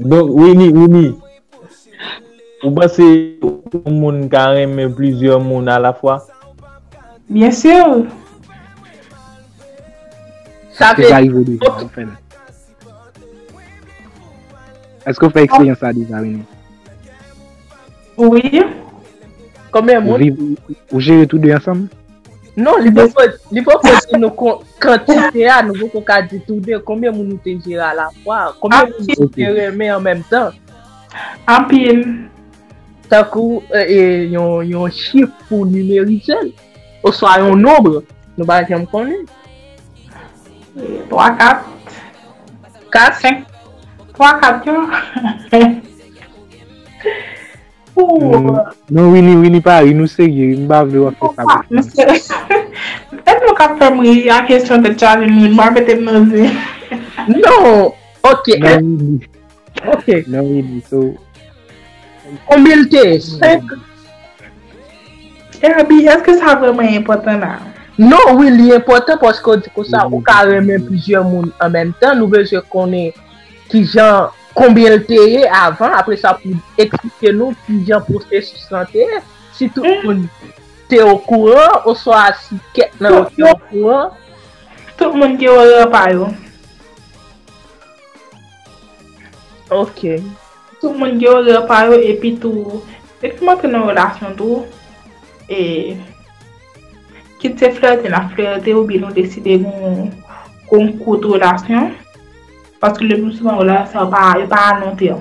Donk, Winnie, Winnie, ou panse yon moun ka renmen plizyè moun alafwa? Byen si. Sa vle di, rive deja, ou fè l. Èske w fè eksperyans sa deja, Winnie? Wi. Konbyen moun? Ou viv, ou jere tou de ansanm? Non, li poko, li poko di nou kon- kantite a, nou poko ka di tou de. Konbyen moun ou te jere alafwa? Konbyen moun ou te renmen an menm tan? Anpil. Tankou, e, e, yon, yon chif pou nimerize l, oswa yon nonb, nou pa janm konnen. E, twa, kat. Kat? Senk. Twa, kat, yo. Pou. Non, non, Winnie, Winnie, pa ri, nou serye, m pa vle w ap fè sa pou fè. Mesye, e nou k ap fè m ri a kesyon tèt chaje nou, m pa mete m nan zen. Non, ok. Non, Winnie. Ok. Non, Winnie, so. Konbyen l te ye? Senk. Epi, èske sa vrèman enpòtan la? Non, wi, li enpòtan paske w di konsa, ou ka renmen plizyè moun an menm tan. Nou bezwen konnen kijan, konbyen l te ye avan. Apre sa, pou eksplike nou kijan pwosesis lan te ye. Si tout moun te okouran, oswa si kèk nan yo te okouran. Tout moun gen orè pa yo. Ok. Tout moun gen orè pa yo, epi tou, depi m antre nan relasyon tou, e, kit se flète n ap flète, oubyen nou deside gon, gon kout relasyon, paske le pli souvan relasyon pa, yo pa a lon tèm.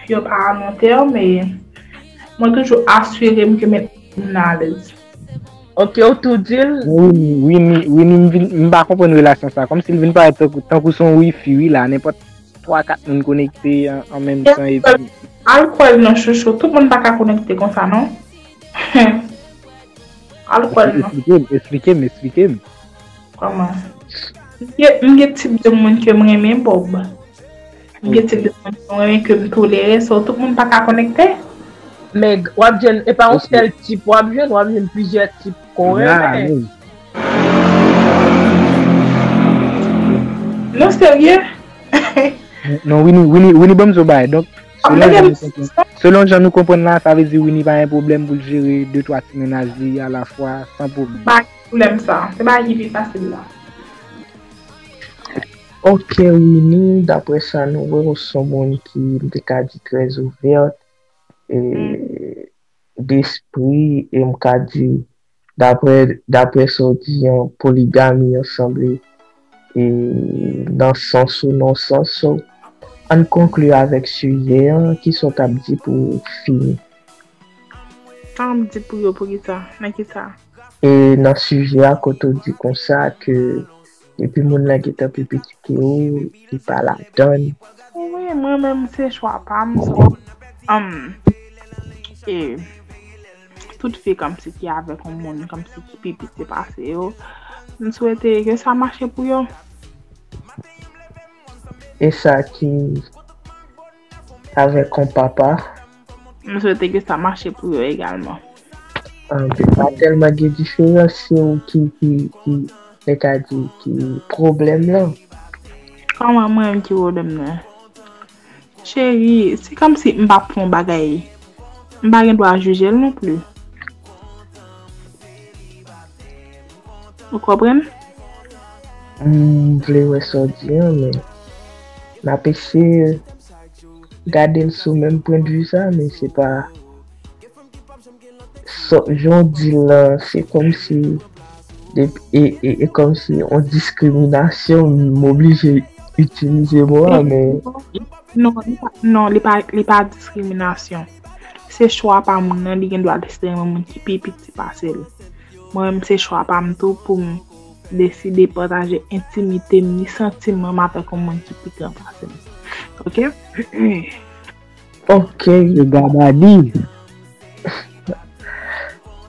Yo pa a lon tèm, e mwen toujou asire m ke men m nan alèz. Ok, ou tou di l. Wi, wi, wi, wi, m vin, m pa konprann relasyon sa. Kòmsi l vin parèt tankou, tankou se yon wifi, wi, la, nenpòt twa, kat moun konekte an, an menm tan, epi. Al kwè l non, chouchou. Tout moun pa ka konekte konsa, non. Al kwè l non. Eksplike m, eksplike m, eksplike m. Kòman? M gen, m gen tip de moun ke m renmen, Bob. M gen tip de moun ke m renmen, ke m tolere, so tout moun pa ka konekte. Men w ap jwenn, e pa yon sèl tip w ap jwenn, w ap jwenn plizyè tip ke w renmen. Non, serye? Non, Winnie, Winnie, Winnie, ban m di w bagay. Donk, selon jan nou konprann, selon jan nou konprann la, sa vle di Winnie pa gen pwoblèm pou l jere de twa ti mennaj li alafwa, san pwoblèm. Pa gen pwoblèm sa. Se bagay ki pi fasil la. Ok, Winnie, daprè sa nou wè, ou se yon moun ki, m te ka di, trè ouvè, e, despri, e m ka di, daprè, daprè sa w di an, poligami an sanble, e, nan sans ou non sans. So, ann konkli avèk sijè an, kisa w t ap di pou fini? Sa m di pou yo, pou kisa? Nan kisa? E nan sijè a, kote w di konsa ke depi moun nan gentan pi piti ke ou, li pa ladann. Wi, mwen menm se chwa pa m, so, um, e tout fi kòmsi ki avèk yon moun kòmsi ki pi piti pase yo, m swete ke sa mache pou yo. E sa ki avèk yon papa? M swete ke sa mache pou yo egalman. Ah, men pa tèlman gen diferans, se ou ki, ki, ki, men ka di, ki pwoblèm lan. Kòman mwen menm ki pwoblèm nan? Cheri, se kòmsi m pa pran yon bagay. M pa gen dwa jije l non plis. Ou konprann? M vle wè sa w di an, men n ap eseye gade l sou menm pwendvi sa, men se pa sa, jan w di l lan, se kòmsi, e, e, e kòmsi yon diskriminasyon, m oblije itilize mo a, men. Non, li pa, non, li pa, li pa diskriminasyon. Se chwa pa moun nan, li gen dwa deside renmen moun ki pi piti pase l. Mwen menm, se chwa pa m tou pou m deside pataje entimite m ni santiman m avèk yon moun ki pi gran pase m. Ok? Ok. Yo gabadi.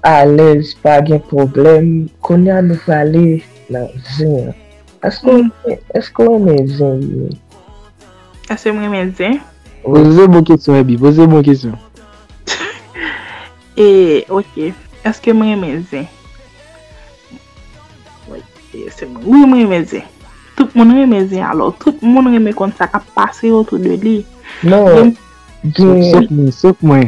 Alèz, pa gen pwoblèm. Kounye a nou prale nan zen an. Èske w renmen zen wi? Èske m renmen zen? Poze bon kesyon, Ebi. Poze bon kesyon. E, ok. Èske m renmen zen? Wi, mwen renmen zen. Tout moun renmen zen alò. Tout moun renmen konn sa k ap pase otou de li. Non, gen. Sof mwen, sof mwen.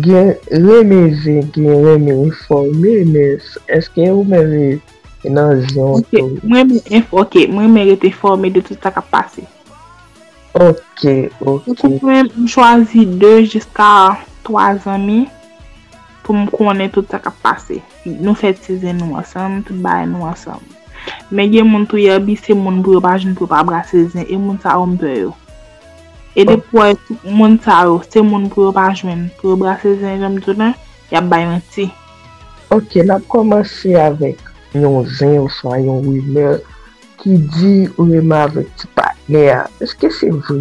Gen renmen zen, gen renmen enfòme, men èske ou menm nan zen an tou? Mwen renmen enfò, ok, mwen renmen rete enfòme de tout sa k ap pase. Ok, ok. Mwen, m chwazi de jiska twa zanmi pou m konnen tout sa k ap pase. Nou fè ti zen nou ansanm, tout bagay nou ansanm. Men gen moun tou, y abi se moun pou yo pa jwenn pou yo pa brase zen, e moun sa yo m pè yo. E depi w wè tout moun sa yo, se moun pou yo pa jwenn, pou yo brase zen, jan m di w la, y ap bay manti. Ok, n ap kòmanse avèk yon zen oswa yon rimè ki di ou renmen avèk ti patnè a. Èske se vre?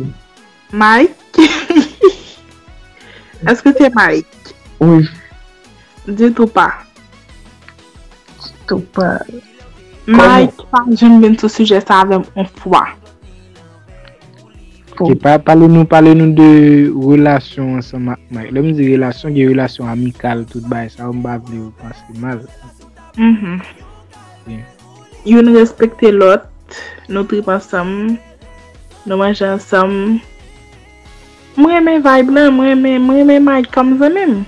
Mike? Èske se Mike? Wi. Ditou pa. Ditou pa. Mike pa janm vin sou sijè sa avè m yon fwa. Ok, pa, pale nou, pale nou de relasyon ansanm ak Mike. Lè m di relasyon, gen relasyon amikal, tout bagay sa yo, m pa vle yo panse mal. Mhm. Youn respekte lòt, nou trip ansanm, nou manje ansanm. Mwen renmen vibe lan, mwen renmen, mwen renmen Mike kòm zanmi m.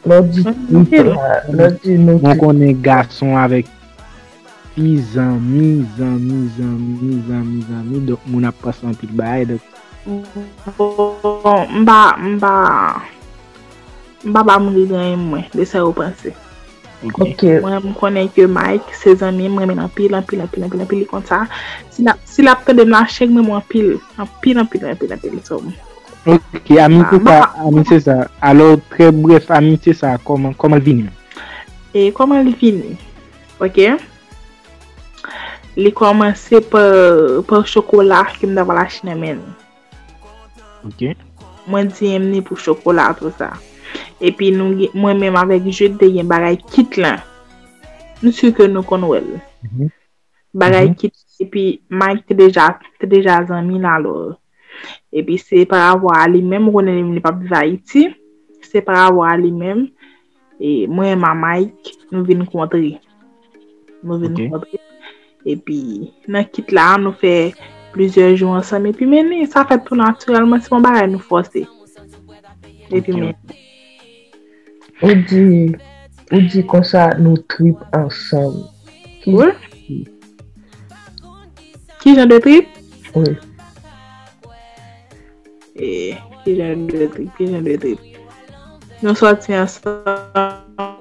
Lè w di trip la, lè w di nou Mwen konnen gason avèk pi zanmi, zanmi, zanmi, zanmi, zanmi, donk moun ap panse anpil bagay, donk Bon, m pa, m pa, m pa ba moun ide anyen mwen, de sa yo panse. Ok. Mwen, m konnen ke Mike, se zanmi m, mwen renmen l anpil, anpil, anpil, anpil, anpil, li konn sa. Si l ap, si l ap tande m la, Cheng renmen mwen anpil, anpil, anpil, anpil, anpil, so. Ok, ami, se sa, ami, se sa. Alò, trè brèf, ami, se sa, kòman, kòman l vini? E kòman l vini? Ok? Li kòmanse pa, pa chokola ke m t ap al achte nan men l. Ok. Mwen di m ni pou chokola, tou sa. Epi nou gen, mwen menm avèk Jude te gen bagay kit lan. M si ke nou konn wè l. Bagay kit, epi Mike te deja, te deja zanmi l alò. Epi se pa rapò a li menm, ou konnen li, li p ap viv Ayiti. Se pa rapò a li menm. E mwen, ma Mike, nou vin kontre. Nou vin kontre. Epi, nan kit la, nou fè plizyè jou ansanm. Epi, men li, sa fèt tou natirèlman, se pa yon bagay nou fòse. Epi, men. Ou di, ou di konsa nou trip ansanm. Ki, Wi. Ki jan de trip? Wi. E, ki jan de trip, ki jan de trip. Nou sòti ansanm.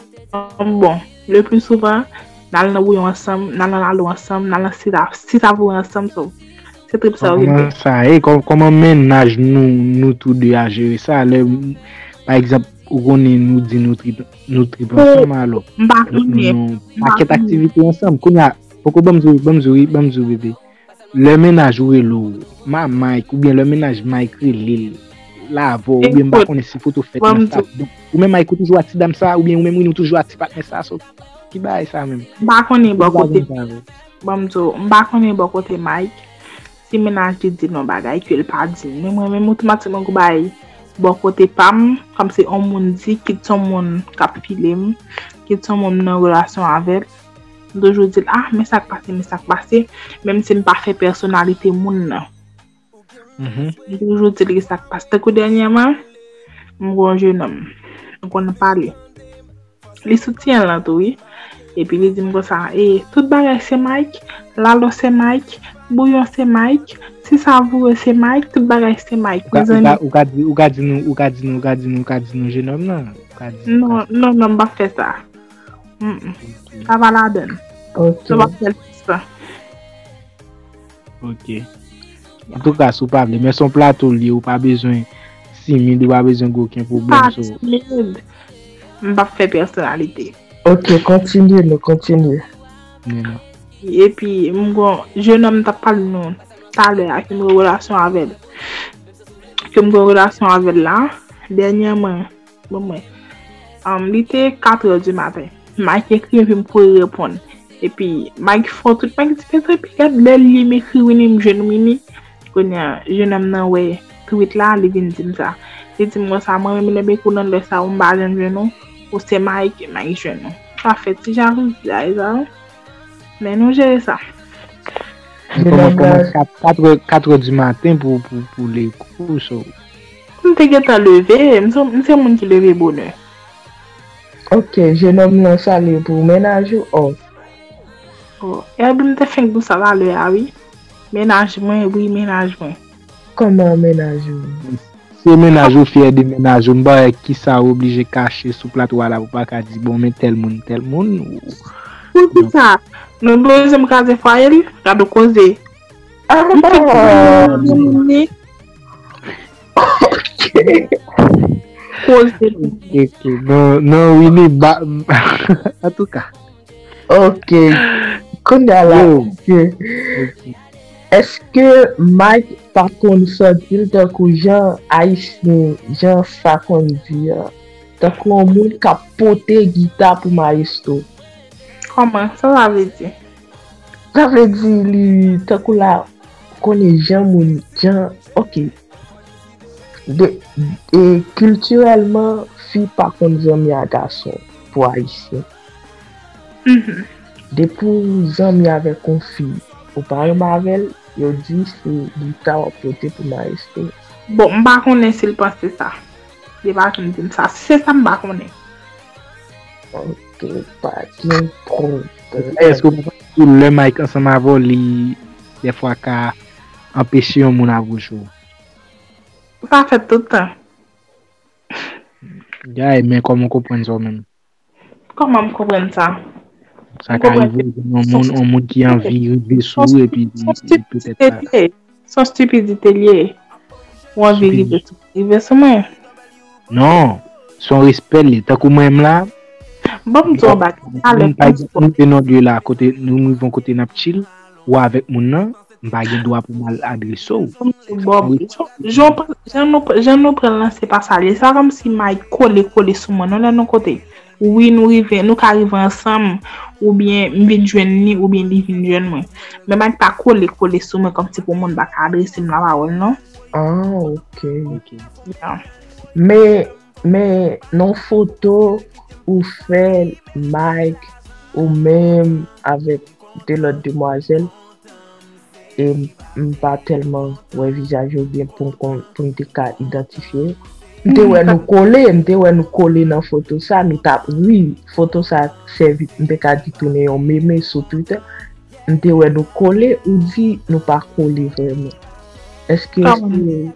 Bon, le pli souvan, n al nan bouyon ansanm, n al nan lalo ansanm, n al nan sita, sita voure ansanm, so. Se trip sa yo gen. Kòman sa ye? Kò- Kòman mennaj nou, nou tou de a jere sa? Lè, pa egzanp, ou konnen nou di nou trip, nou trip ansanm, alò. M pa konnen. Pakèt aktivite ansanm. Kounye a, poko ban m di w, ban m di w, ban m di w, bebe. Lè mennaj ou rele w, ma Mike, oubyen lè mennaj Mike rele l, l avè w, oubyen m pa konnen si foto fèt nan sa. Donk, ou menm Mike, ou toujou ak ti dam sa, oubyen ou menm Win, ou toujou ak ti patnè sa, so, ki bagay sa menm? M pa konnen bò kote. Ban m di w, m pa konnen bò kote Mike. Si mennaj li di l yon bagay ke l pa di m. Men mwen menm otomatikman gon bagay bò kote pa m, kòm se yon moun di, kit se yon moun k ap file m, kit se yon moun m nan relasyon avè l. M toujou di l, ah, men sa k pase, men sa k pase, menm si m pa fè pèsonalite moun nan. M toujou di l ki sa k pase. Tankou dènyèman, m gon jennonm, m konn pale. Li soutyen l lan tou, wi. Epi li di m konsa, e, tout bagay se Mike, lalo se Mike, bouyon se Mike, sisavoure se Mike, tout bagay se Mike. Mezanmi. Ou ka di, ou ka di nou, ou ka di nou, ou ka di nou, ou ka di nou jennonm nan. Ou ka di nou. Non, non, non, m p ap fè sa. Mm, mm. Sa pa ladann. Ok. Sa p ap fè l sa. Ok. Antouka, si w pa vle, men se yon plato l ye, ou pa bezwen timid, ou pa bezwen gen okenn pwoblèm. Pa timid. M p ap fè pèsonalite. Ok, kontinye nou, kontinye. Men non. Epi, m gon jenòm m t ap pale nou talè a, ke m gen relasyon avè l. Ke m gen relasyon avè l la, dènyèman, bon, mwen, um, li te katrè di maten. Mike ekri, epi m kouri reponn. Epi, Mike fè tout, Mike di, "Petre, epi gad lè li m ekri Winnie, m jwenn Winnie." Kounye a, jenòm nan wè tweet la, li vin di m sa. Li di m konsa, "Mwen menm lè m ekri w nan lè sa, ou m pa janm jwenn ou, ou se Mike, Mike jwenn ou." Sa fè ti jalouzi a, e sa. Men nou jere sa. Men kòman, kòman kat, kat è, kat è di maten pou, pou, pou li ekri w, so. M te gentan leve, m se, m se moun ki leve bonè. Ok, jenòm nan sa li pou mennaj ou? Oh. Oh, epi m te fenk di w sa talè a, wi. Mennaj mwen, wi, mennaj mwen. Kòman mennaj ou? Se mennaj ou, fyè de mennaj ou, m pa wè kisa ou oblije kache sou plato a la pou pa ka di, "Bon, men tèl moun, tèl moun." Poukisa? Nou bezwen m kraze fwaye l? Gade koze. Ah, M fenk di moun li. Koze li. Ok, non, non, Winnie, ba, antouka. Ok. Kounye a la, Yo. Ok. Èske Mike pa konn santi l tankou jan Ayisyen, jan sa konn di a? Tankou yon moun k ap pote gita pou maestro. Kòman? Sa sa vle di? Sa vle di li tankou la, konnen jan moun, jan, ok. De, e kiltirèlman, fi pa konn zanmi a gason pou Ayisyen. Mhm. Depi w zanmi avèk yon fi, ou pa renmen avè l, yo di se gita w ap pote pou maestro. Bon, m pa konnen si l panse sa. Li pa janm di m sa. Si se sa, m pa konnen. Ok, pa gen pwoblèm. Èske ou pa panse tou lè Mike ansanm avè w, li dèfwa ka anpeche yon moun apwoche w? Sa fèt tout tan. Guy, men kòman w konprann sa w menm? Kòman m konprann sa? Sa ka rive yon moun, yon moun ki anvi rive sou ou epi li petèt pa. Se yon stipidite li ye. Ou anvi rive sou, rive sou mwen. Non, se yon respè li. Tankou mwen menm la. Bon, m di w bagay. Talè Nou te nan de la, kote nou rive yon kote n ap chill, ou avèk moun nan, m pa gen dwa pou m al adrese w. Bon, jan, jan nou, jan nou pran l lan, se pa sa li ye. Sa kòmsi Mike kole kole sou mwen, non, lè nou kote. Wi, nou rive, nou ka rive ansanm, oubyen m vin jwenn li, oubyen li vin jwenn mwen. Men Mike pa kole kole sou mwen kòmsi pou moun pa ka adrese m lapawòl, non. Ah, ok. Ok. Yeah. Men, men, nan foto ou fè Mike, ou menm avèk de lòt demwazèl, e m, m pa tèlman wè vizaj yo byen pou m kon, pou m te ka idantifye yo. M te wè nou kole, m te wè nou kole nan foto sa, nou t ap ri. Foto sa sèvi, m te ka di tounen yon meme sou Twitter. M te wè nou kole, ou di nou pa kole vrèman. Èske Kòman?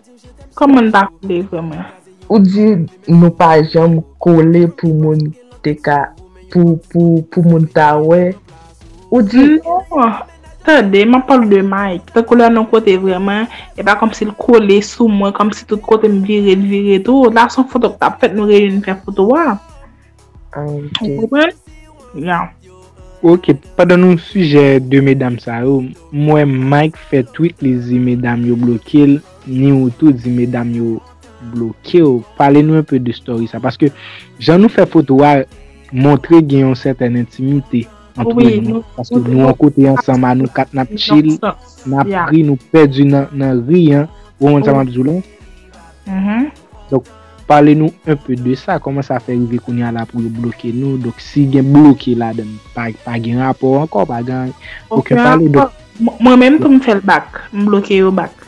Kòman n pa kole vrèman? Ou di nou pa janm kole pou moun te ka, pou, pou, pou moun ta wè. Ou di Non, tande, m ap pale de Mike. Tankou lè nou kote vrèman, e pa kòmsi l kole sou mwen, kòmsi tout kote m vire, l vire tou. La, se yon foto k t ap fèt, nou reyini fè foto a. Ah, ok. Ou konprann? Ya. Ok, pandan nou sijè de medam sa yo, m wè Mike fè tweet, li di medam yo bloke l, ni ou tou di medam yo bloke w. Pale nou enpe de story sa, paske jan nou fè foto a montre gen yon sètèn entimite antre nou, paske nou an kote ansanm a nou kat n ap chill, n ap ri, nou pèdi nan, nan ri an. Ou konprann sa m ap di w la? Donk, pale nou enpe de sa, kòman sa fè rive kounye a la pou yo bloke nou? Donk, si gen bloke ladan, pa, pa gen rapò ankò, pa gen okenn pale. Donk, mwen menm tou m fè l bak, m bloke yo bak.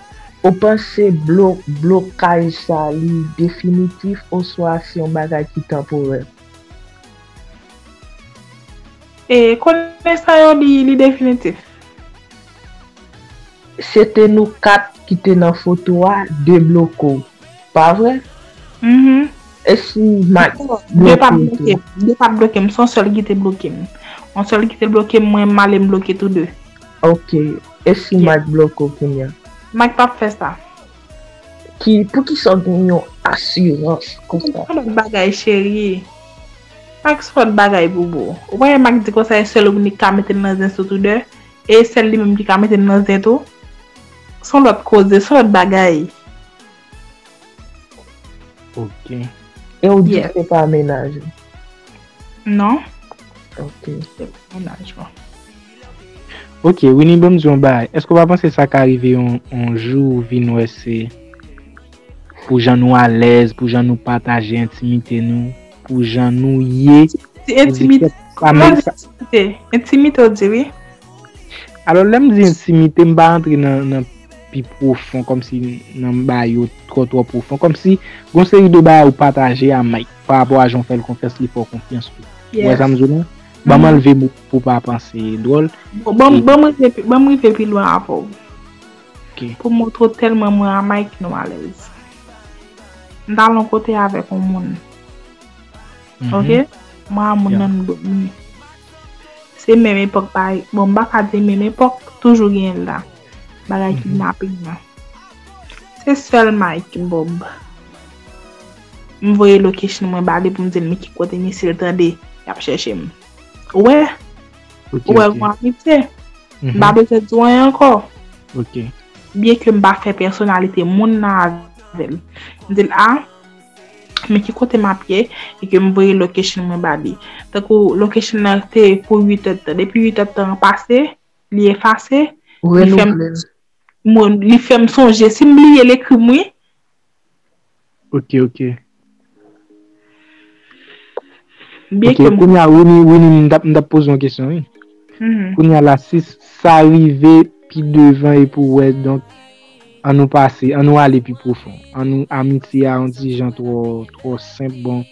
Ou panse blo, blokaj sa li definitif oswa se yon bagay ki tanporè? E konnen sa yo li, li definitif. Se te nou kat ki te nan foto a, de bloke w. Pa vre? Mhm. E si Mike De pa bloke m. De pa bloke m. Se yon sèl ki te bloke m. Yon sèl ki te bloke m, mwen m ale m bloke tou de. Ok. E si Mike bloke w kounye a? Mike p ap fè sa. Ki, poukisa w gen yon asirans konsa? Yon lòt bagay, cheri. Mike se yon lòt bagay, boubou. Ou pa wè Mike di konsa, e sèl ou ki ka mete l nan zen sou tou de. e sèl li menm ki ka mete m nan zen tou. Se yon lòt koze, se yon lòt bagay. Ok. E ou di se pa mennaj ou? Non. Ok. Se pa mennaj mwen. Ok, Winnie, ban m di yon bagay. Èske w pa panse sa ka rive yon, yon jou ou vin wè se pou jan nou alèz, pou jan nou pataje entimite nou, pou jan nou ye? Ti entimite. Sa Kòman men di entimite? Entimite, ou di wi. Alò, lè m di entimite, m pa antre nan, nan pi pwofon, kòmsi nan bagay yo twò, twò pwofon. Kòmsi, gon seri de bagay ou pataje a Mike, pa rapò a jan w fè l konfyans, li fè w konfyans tou. Ou wè sa m di w la? Ban m anlve mo pou pa panse dwòl. Bon, ban m- ban m rive pi- ban m rive pi lwen avè w. Ok. Pou montre w tèlman mwen a Mike nou alèz. M t al yon kote avèk yon moun. Ok? Mwen a moun nan nou dòmi. Se menm epòk bagay. Bon, m pa ka di menm epòk, toujou genyen l la. Bagay kidnaping nan. Se sèl Mike Bob. M voye location mwen ba li pou m di l men ki kote misye l tande, y ap chèche m. Ou wè? Ok, Ou wè ok. Gon amitye. M Mhm. pa bezwen di w anyen ankò. Ok. Byen ke m pa fè pèsonalite moun nan avè l. M di l a, men ki kote m ap ye, e ke m voye location mwen ba li. Tankou location nan te pou uit èdtan. Depi uit èdtan an pase, li efase, li fè m Renouvle l. mwen, li fè m sonje. Si m bliye, l ekri m wi. Ok, ok. Byen Ok, ke m kounye a, Winnie, Winnie, m t ap- m t ap poze yon kesyon, wi. Mhm. Kounye a la, si sa rive pi devan epi w wè, donk, an nou pase, an nou ale pi pwofon. An nou amitye a yon ti jan twò, twò senp, bon,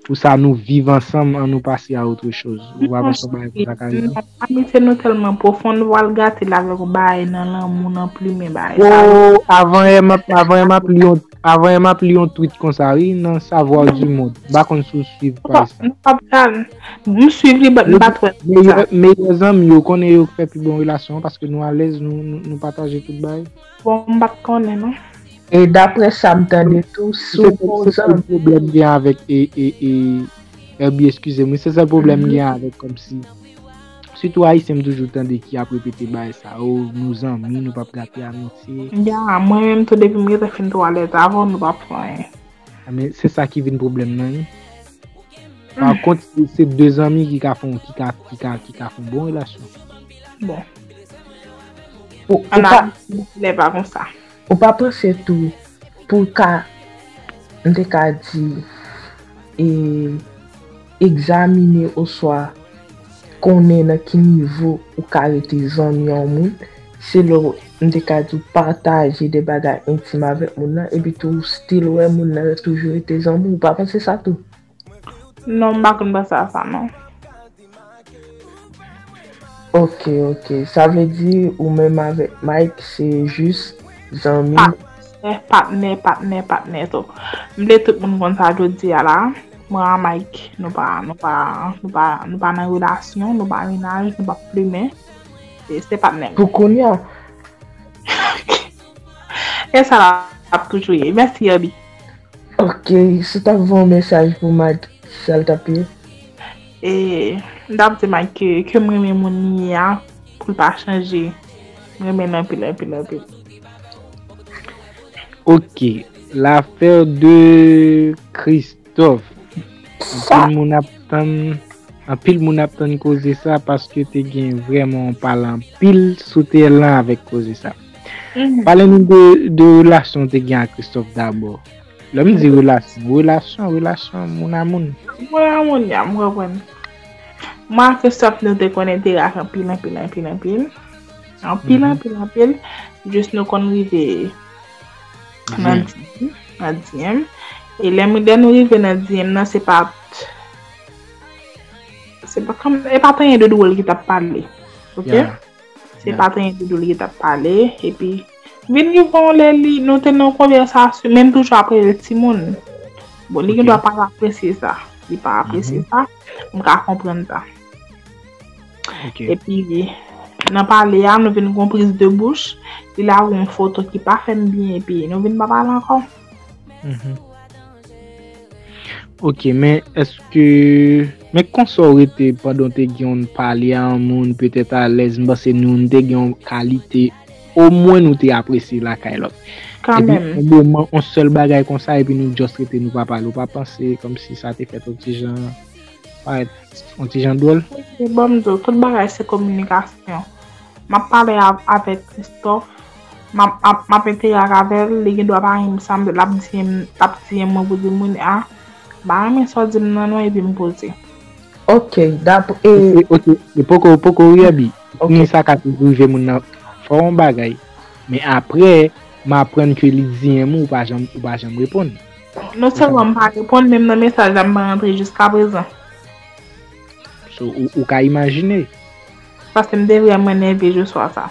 pou sa nou viv ansanm, an nou pase a autre chose. Ou pa panse yon bagay konsa ka rive? Non, amitye nou tèlman pwofon, nou pral gate l avèk yon bagay nan lanmou, nan plimen bagay sa. Oh, avan yè m ap, avan yè m ap li yon, avan yè m ap li yon tweet konsa, wi, nan Savoir du Monde. M pa konn si w swiv paj sa. Nou pa pral, m swiv li, but m pa t wè sa. Meyè, meyè zanmi yo konnen yo fè pi bon relasyon paske nou alèz, nou, nou, nou pataje tout bagay. Bon, m pa t konnen, non. E daprè sa m tande tou, si Se w bon se sèl zanmi, pwoblèm gen avèk e, e, e, Herbie, eskize m, wi, se sèl pwoblèm gen avèk kòmsi. Sitou Ayisyen, m toujou tande ki ap repete bagay sa, oh, nou zanmi, nou p ap gate amitye. Ya, mwen menm tou depi m gentan fin twò alèz avè w, nou p ap fè anyen. Ah, men se sa ki vin pwoblèm nan, wi. Pa kont, se, se de zanmi ki ka fè, ki ka, ki ka, ki ka fè yon bon relasyon. Bon, ou, ou an pa, Ayiti, lè pa konsa. ou pa panse tou pou ka, m te ka di, e, egzamine oswa konnen nan ki nivo ou ka rete zanmi yon moun, se lè w, m te ka di w pataje de bagay entim avèk moun nan, epi tou w still wè moun nan toujou rete zanmi w, ou pa panse sa tou? Non, m pa konn panse a sa, non. Ok, ok. Sa vle di ou menm avèk Mike se jis zanmi? Patnè, patnè, patnè, patnè tou. M vle tout moun konn sa jodi a la. Mwen a Mike, nou pa, nou pa, nou pa, nou pa nan relasyon, nou pa mennaj, nou pa plimen. E se patnè m. Pou kounye a? E sa la ap toujou ye. Mèsi, Herbie. Ok, si w t ap voye yon mesaj pou Mike, sa l t ap ye? E m t ap di Mike ke, ke m renmen moun li ye a, pou l pa chanje. M renmen l anpil, anpil, anpil. Ok, l'affaire de Christophe. Anpil moun ap tann, anpil moun ap tann koze sa paske te gen vrèman yon pale anpil sou T L lan avèk koze sa. Pale nou de, de relasyon w te gen ak Christophe dabò. Lè m di relasyon, relasyon, relasyon moun a moun. Moun a moun, ya, m konprann. Mwen ak Christophe, nou te konnen te rak anpil, anpil, anpil, anpil. Anpil, anpil, anpil. Jis nou konn rive nan D M, nan D M. E lè m, lè nou rive nan D M nan, se pa, se pa kòm, e pa t anyen de dwòl ki t ap pale. Ok? Se pa t anyen de dwòl ki t ap pale. Epi, vin rive yon lè, li, nou te nan yon konvèsasyon, men m toujou ap rele l timoun. Bon, li gen dwa pa apresye sa. Li pa apresye sa. M ka konprann sa. Epi, nan pale a, nou vin gon priz de bouch. Li lage yon foto ki pa fè m byen, epi nou vin pa pale ankò. Ok, men èske Men konsa w rete pandan w te gen yon pale a yon moun, petèt alèz, m panse nou, nou te gen yon kalite, omwen nou te apresye lakay lòt. Epi, yon moman, yon sèl bagay konsa, epi nou just rete, nou pa pale. Ou pa panse kòmsi sa te fèt yon ti jan, parèt yon ti jan dwòl? Ban m di w, tout bagay se kominikasyon. M ap pale avèk Christophe, m ap, ap, m ap entèyak avè l, li gen dwa pa renmen sa m di, l ap di, l ap di mwen pou di moun a, m pa renmen sa w di m nan non, epi m poze. Ok, dapre. E, ok, e poko, poko wi, Abi. Ok. Ni sa ka rive moun nan fè yon bagay. Men apre, m aprann ke li di yon mo, ou pa janm, ou pa janm reponn. Non sèlman m pa reponn, menm nan mesaj la m pa rantre jiskaprezan. So, ou, ou ka imajine. Paske m te vrèman nève jou swa sa.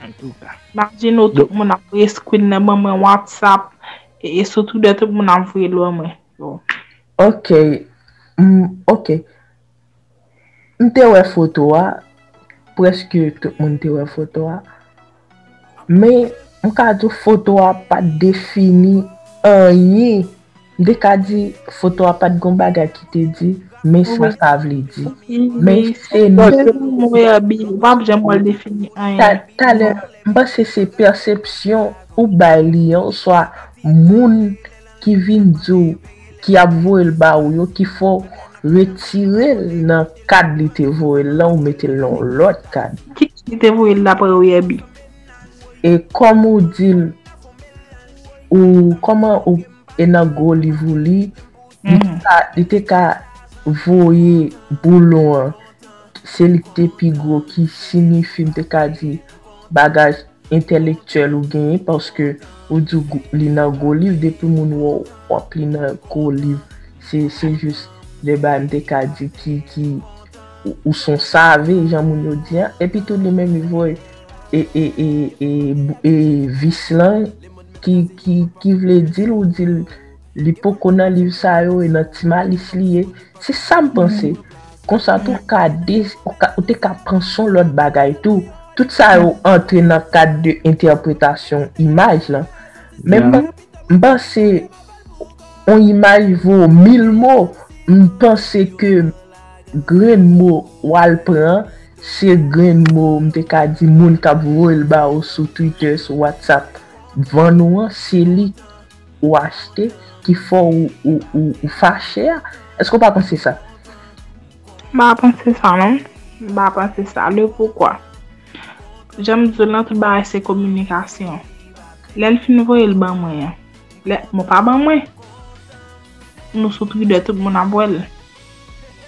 Antouka. Imajine w tout moun ap voye screen nan ban mwen WhatsApp, e, e sou Twitter tout moun ap voye l ban mwen. Bon. Ok. Mm, ok. M te wè foto a, prèske tout moun te wè foto a. Men, m ka di w foto a pa t defini anyen. M te ka di foto a pa t gon bagay ki te di, men sa sa vle di. Men se nou. Mwen abi, w p ap janm wè l defini anyen. Talè, m panse se pèsepsyon ou bay li an, oswa moun ki vin di w, ki ap voye l ba ou yo, ki fè w retire l nan kad li te voye l lan, ou mete l nan yon lòt kad. Kiyès ki te voye l dapre w, Yerbi? E kòm ou di l, ou, kòman ou, e nan gwo liv ou li, li te ka, li te ka voye boulon an, se li ki te pi gwo, ki siyifi, m te ka di, bagay entèlektyèl ou genyen, paske ou di w li nan gwo liv, depi moun wè w ap li nan gwo liv, se, se jis de bagay m te ka di ki, ki, ou, ou se yon save, jan moun yo di an, epi tou li menm li voye e, e, e, e, e vis lan, ki, ki, ki vle di l, ou di l, li poko nan liv sa yo, e nan Ti Malis li ye. Se sa m panse. Konsa tou ka de, ou ka, ou te ka panse yon lòt bagay tou. Tout sa yo antre nan kad de entèpretasyon imaj lan. Men m, m panse yon imaj vo mil mo. M panse ke grenn mo w al pran, se grenn mo, m te ka di, moun k ap voye l ba ou sou Twitter, sou WhatsApp, vann ou an, se li ou achte ki fè w, ou, ou, ou fache a? Èske w pa panse sa? M pa panse sa non. M pa panse sa. Le poukwa? Jan m di w lan, tout bagay se kominikasyon. Lè l fin voye l ban mwen an, lè, bon, pa ban mwen. Nou sou Twitter, tout moun ap wè l.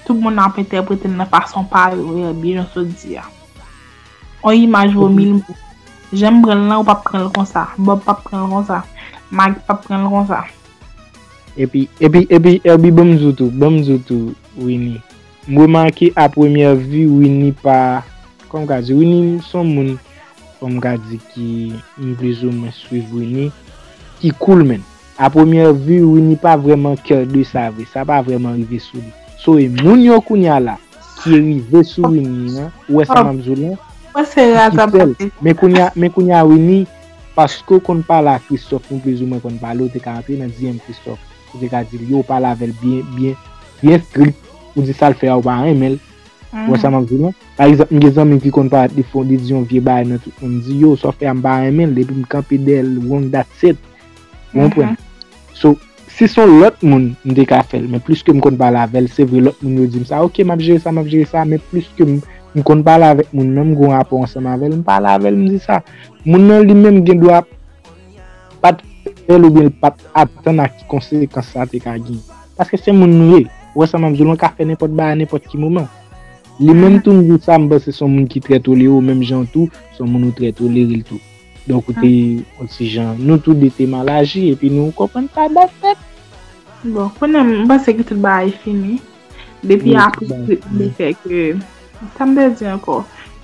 Tout moun ap entèprete l nan fason pa yo, Yerbi, jan w sot di a. Yon imaj vo mil mo. Jan m pran l lan, ou p ap pran l konsa. Bob p ap pran l konsa. Mag p ap pran l konsa. Epi, epi, epi, Yerbi, ban m di w tou, ban m di w tou, Winnie. M remake a premyè vi, Winnie pa, kòm ka di, Winnie se yon moun, kòm ka di, ki, m plizoumwen swiv Winnie, ki cool, man. A premyè vi, Winnie pa vrèman care de sa vre, sa pa vrèman rive sou li. So, e moun yo kounye a la, ki rive sou Winnie an, ou wè sa m ap di w lan, ki fè l. Men kounye a, men kounye a Winnie, paske w konn pale a Christophe, nou plizoumwen konn pale, ou te ka antre nan D M Christophe, ou te ka di l, yo, ou pale avè l byen, byen, byen strik, ou di sa l fè a, ou pa renmen l. Ou wè sa m ap di w lan? Pa egzanp, m gen zanmi m ki konn parèt li fè, li di yon vye bagay nan tout moun di, yo, sa w fè a m pa renmen l, epi m kanpe dèyè l, wrong, that's it. Ou konprann? So, si se yon lòt moun, m te ka fè l, men pliske m konn pale avè l, se vre lòt moun yo di m sa, ok, m ap jere sa, m ap jere sa, men pliske m, m konn pale avèk moun nan, m gen yon rapò ansanm avè l, m pale avè l, m di sa. Moun nan li menm gen dwa pa t fè l oubyen l pa t atann a ki konsekans sa te ka gen. Paske se moun nou ye. Ou wè sa m ap di w lan, ka fè nenpòt bagay nenpòt ki moman. Li menm tou m di sa, m panse se yon moun ki trè tolere w, menm jan tou, se yon moun ou trè tolere l tou. Donk ou te yon ti jan, nou tou de te mal aji, epi nou konprann sa, that's it. Bon, kounye a, m panse ke tout bagay fini. Depi apre skrip li fè ke, sa m te di ankò,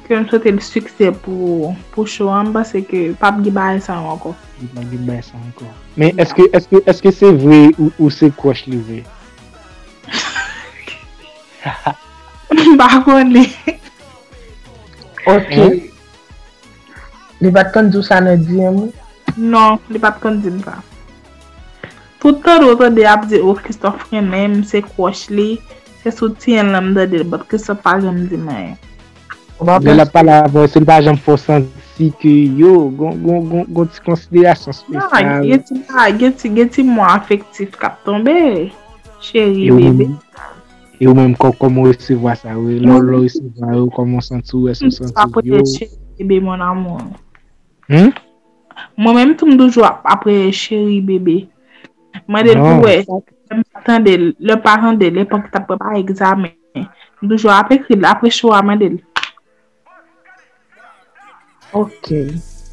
ke m swete l siksè pou, pou show an, m panse ke p ap gen bagay sa yo ankò. Li p ap gen bagay sa ankò. Men èske, èske, èske se vre ou, ou se crush li vre? M pa konnen. Ok. Li pa t konn di w sa nan D M ou? Non, li pa t konn di m sa. Tout tande w tande ap di, o, Christophe renmen m, se crush li, se sou T N lan m tande l, but Christophe pa janm di m anyen. Lè l ap pale avè w, si l pa janm fè w santi ke yo, gon, gon, gon, gon ti konsiderasyon espesyal. Gen ti, gen ti, gen ti mo afektif k ap tonbe. Cheri, bebe. E ou menm, kòman w resevwa sa? Lè w resevwa yo, kòman w santi w? Èske w santi w byen? Cheri, bebe, mon amour. Hmm? Mwen menm tou m toujou ap ap rele cheri bebe. Mande l pou wè. Lè m pa tande l, lè m pa tande l, epòk li t ap prepare egzamen. M toujou ap ekri l, apre cho a mande l. Ok.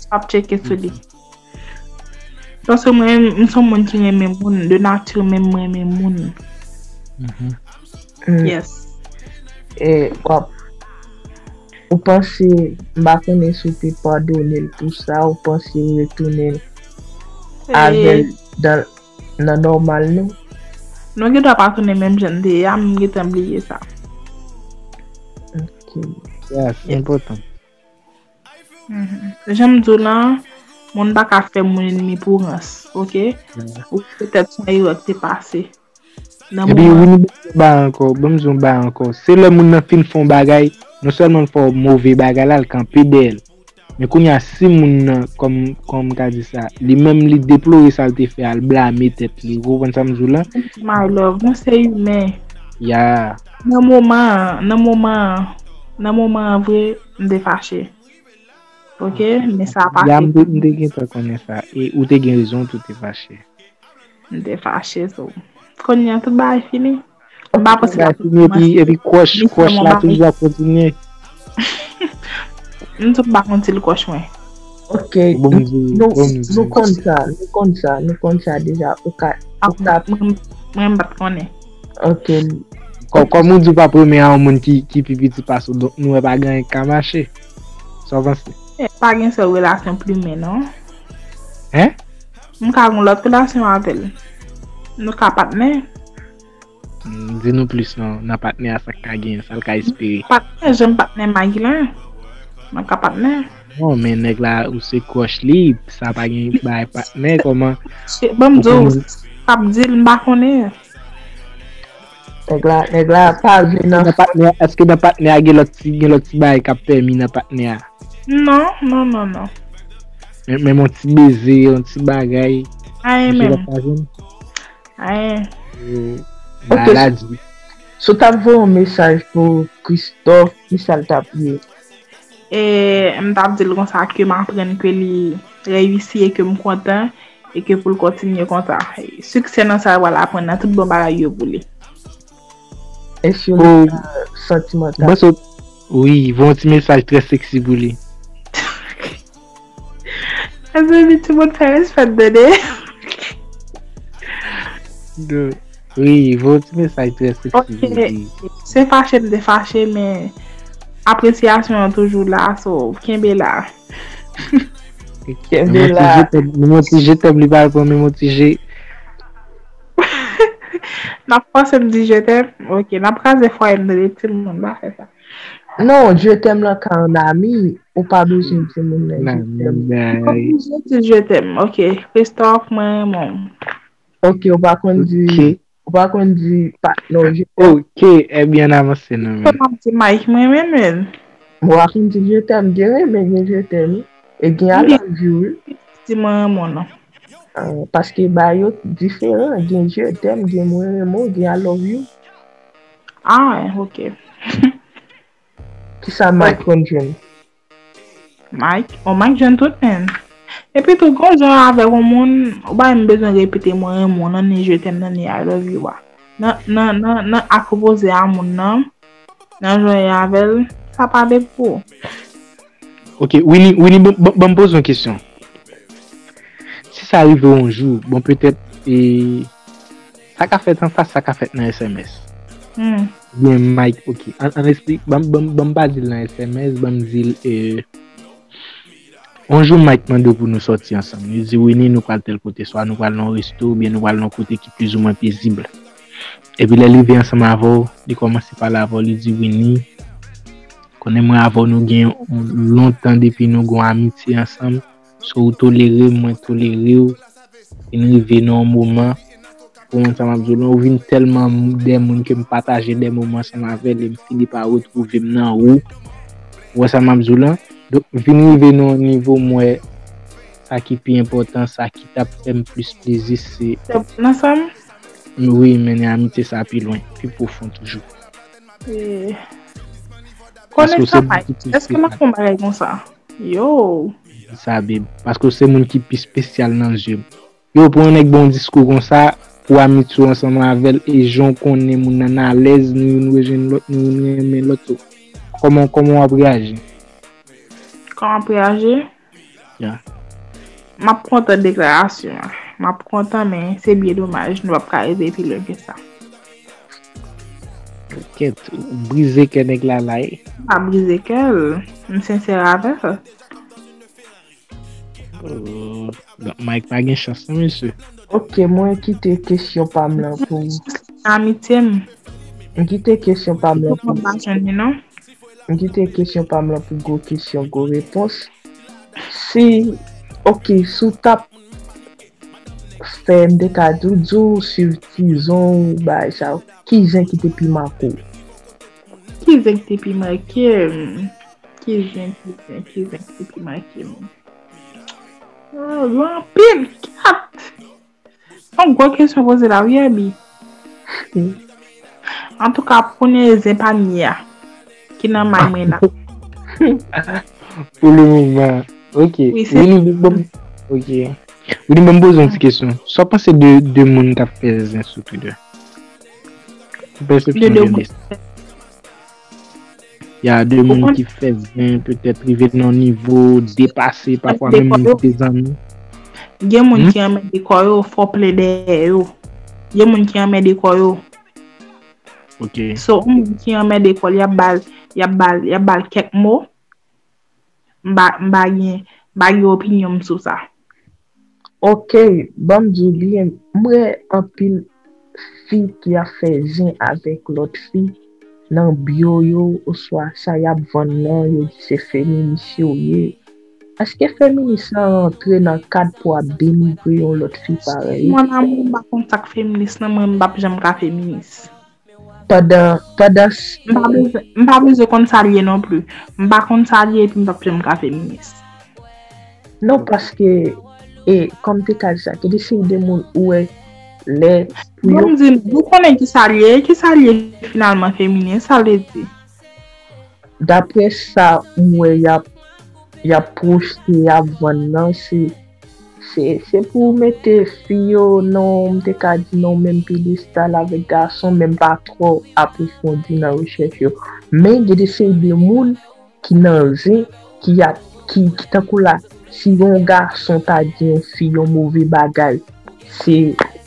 Ap tcheke sou li. Paske mwen, m se yon moun ki renmen moun, de nati menm mwen renmen moun. Yes. E w ap, ou panse, m pa konnen si w te padone l pou sa, ou panse retounen avè l nan nòmal nou? Nou gen dwa pa tounen menm jan n te ye a, m gentan bliye sa. Ok. Yeah, se enpòtan. Jan m di w lan, moun pa ka fè moun enmi pou rans, ok? Ou petèt se yon erè ki te pase. Epi Winnie, ban m di yon bagay ankò, ban m di yon bagay ankò. Se lè moun nan fin fè yon bagay, non sèlman l fè yon move bagay la, l kanpe dèyè l. Men kounye a, si moun nan, kòm, kòm m ka di sa, li menm li deplore sa l te fè a, l blame tèt li. Ou konprann sa m di w lan? My love, nou se imen. Yeah. Nan moman an, nan moman an, nan moman an vre, m te fache. Ok, men sa pase. Ya, m te, m te gentan konnen sa. E ou te gen rezon tou te fache. M te fache sou. Kounye a tout bagay fini. M pa panse l ap Fini epi, epi crush, crush la toujou ap kontinye. M tou pa konn si l crush mwen. Ok, nou konn sa, nou konn sa, nou konn sa deja. Ou ka, ou ka. Mwen, mwen m pa t konnen. Ok. Kò, kòm ou di w pa premye a yon moun ki, ki pi piti pase w, donk nou wè pa gen anyen k ka mache. Sa w panse? Eh, pa gen sèl relasyon plimen, non. Hein? M ka gen lòt relasyon avè l. Nou ka patnè. Mm, di nou plis non, nan patnè a sa k ka gen, sa l ka espere. Patnè, jan patnè Maggie lan. Mwen ka patnè. Non, men nèg la, ou se crush li, sa pa gen bagay patnè, kòman? Ban m di w, k ap di l, m pa konnen. Nèg la, nèg la pa vle nan. Nan patnè a, èske nan patnè a gen lòt ti, gen lòt ti bagay k ap pèmi nan patnè a? Non, non, non, non. Men, men yon ti beze, yon ti bagay. Ayen Ki menm. Lòt pa jwenn? Ayen. Bagay la di. Si w t ap voye yon mesaj pou Christophe, ki sa l t ap ye? E m t ap di l konsa ke m aprann ke li reyisi e ke m kontan e ke pou l kontinye konsa. Siksè nan sa l pral aprann nan, tout bon bagay yo pou li. Èske li santimantal? Bon, so, wi, voye yon ti mesaj trè seksi pou li. Èske li ti moun fè respè tande? Wi, voye yon ti mesaj trè seksi pou li. Se fache m te fache, men apresyasyon an toujou la, so kenbe la. Kenbe la. Menm yon ti je t'aime, li pa reponn menm yon ti je. N ap fòse m di je t'aime. Ok, n ap kraze fwaye m tande timoun, pa fè sa. Non, je t'aime lan ka an ami, ou pa bezwen timoun nan je t'aime. Ou pa bezwen di je t'aime. Ok, Christophe, mwen renmen w. Ok, ou pa konn di, ou pa konn di patnè w je t'aime. Ok, ebyen n avanse non men. Kòman m di Mike, mwen renmen l. Ou pa konn di je t'aime, gen renmen, gen je t'aime. E gen I love you, wi. Di mwen renmen w non. Paske bagay yo diferan, gen je t'aime, gen mwen renmen w, gen I love you. Ah, ok. Kisa Mike konn jwenn? Mike? Oh, Mike jwenn tout, men. Epi tou, gon jan avèk yon moun, ou pa menm bezwen repete mwen renmen w nan, ni je t'aime nan, ni I love you a. Nan, nan, nan, nan ak opoze a moun nan, nan jan w ye avè l, sa pa de pou ou. Ok, Winnie, Winnie, ban m poze yon kesyon. Si sa rive yon jou, bon, petèt, e, sa ka fèt anfas, sa ka fèt nan S M S. Oubyen Mike, ok. An, an espli, ban, ban, ban m pa di l nan S M S, ban m di l, e, yon jou Mike mande w pou nou sòti ansanm. Li di, Winnie, nou pral tèl kote, swa nou pral nan yon resto, oubyen nou pral nan yon kote ki plizoumwen pezib. Epi lè l rive ansanm avè w, li kòmanse pale avè w, li di, Winnie, konnen mwen avè w nou gen lontan depi nou gon amitye ansanm. So ou tolere m, mwen tolere w. E n rive nan yon moman, Ou konprann sa m ap di w lan, ou vin tèlman de moun ke m pataje de moman ansanm avè l, e m fini pa retwouve m nan ou. Ou wè sa m ap di w lan? Donk, vin rive nan yon nivo, m wè sa ki pi enpòtan, sa ki t ap fè m plis plezi, se. Nan sa m? Wi, mennen amitye sa pi lwen, pi pwofon toujou. Konnen sa, Mike, èske m ap fè yon bagay konsa? Yo. Sa, babe. Paske w se moun ki pi espesyal nan zye m. Yo, pou yon nèg ba w yon diskou konsa, pou w amitye w ansanm avè l, e jan w konnen moun nan alèz, nou youn rejwenn lòt, nou youn renmen lòt, so, kòman, kòman w ap reyaji? Kòman m ap reyaji? Ya. M ap kontan deklarasyon an. M ap kontan, men se byen domaj, nou p ap ka rive pi lwen ke sa. Kèt, ou brize kè nèg la la, wi. M pa brize kè l. M sensè avè l. Oh, Mike pa gen chans non, mesye. Ok, mwen kite kesyon pa m lan pou. Amitye m. M kite kesyon pa m lan pou. Mwen pa jwenn li non. M kite kesyon pa m lan pou gwo kesyon, gwo repons. Si, ok, si w t ap fè, m te ka di w, di w swiv tizon ou bagay sa yo, ki zen ki te pi make w? Ki zen ki te pi make m? Ki zen, ki zen, ki zen ki te pi make m? Oh, yo anpil, kat! Yon gwo kesyon poze la, wi, Abi. Antouka, pou kounye a, zen pa m ye a, ki nan may mwen la. Pou le moman. Ok. Wi, se Winnie, bon, ok. Winnie, bon, m poze yon ti kesyon. Sa w panse de, de moun k ap fè zen sou Twitter? Ki pèsepsyon w gen de sa? Ya de moun ki fè zen, petèt rive nan yon nivo depase, pafwa menm moun ki te zanmi. Gen moun ki anmède kò yo, fò plen dèyè yo. Gen moun ki anmède kò yo. Ok. So, yon moun ki anmède kò l, y ap ba l, y ap ba l, y ap ba l kèk mo. M pa, m pa gen, m pa gen opinyon m sou sa. Ok, ban m di w byen, m wè anpil fi ki ap fè zen avèk lòt fi nan bio yo, oswa sa y ap vann nan, yo di se feminis yo ye. Èske feminis lan rantre nan kad pou ap denigre yon lòt fi parèy ou? Mon amour, m pa konn sa k feminis nan, mwen m p ap janm ka feminis. Pandan, pandan s- M pa bezwen, m pa bezwen konn sa l ye non plis. M pa konn sa l ye epi m p ap janm ka feminis. Non, paske, e, kòm te ka di sa, gen de seri de moun ou wè lè pou yo. Bon, m di, nou konnen ki sa l ye, ki sa l ye finalman feminis, sa l vle di? Daprè sa m wè y ap, y ap pwoste, y ap vann nan, se, se, se pou mete fi yo nan, m te ka di nan menm pyedestal avèk gason, men m pa twò apwofondi nan rechèch yo. Men gen de seri de moun ki nan zen, ki ap, ki, ki tankou la, si yon gason ta di yon fi yon move bagay, se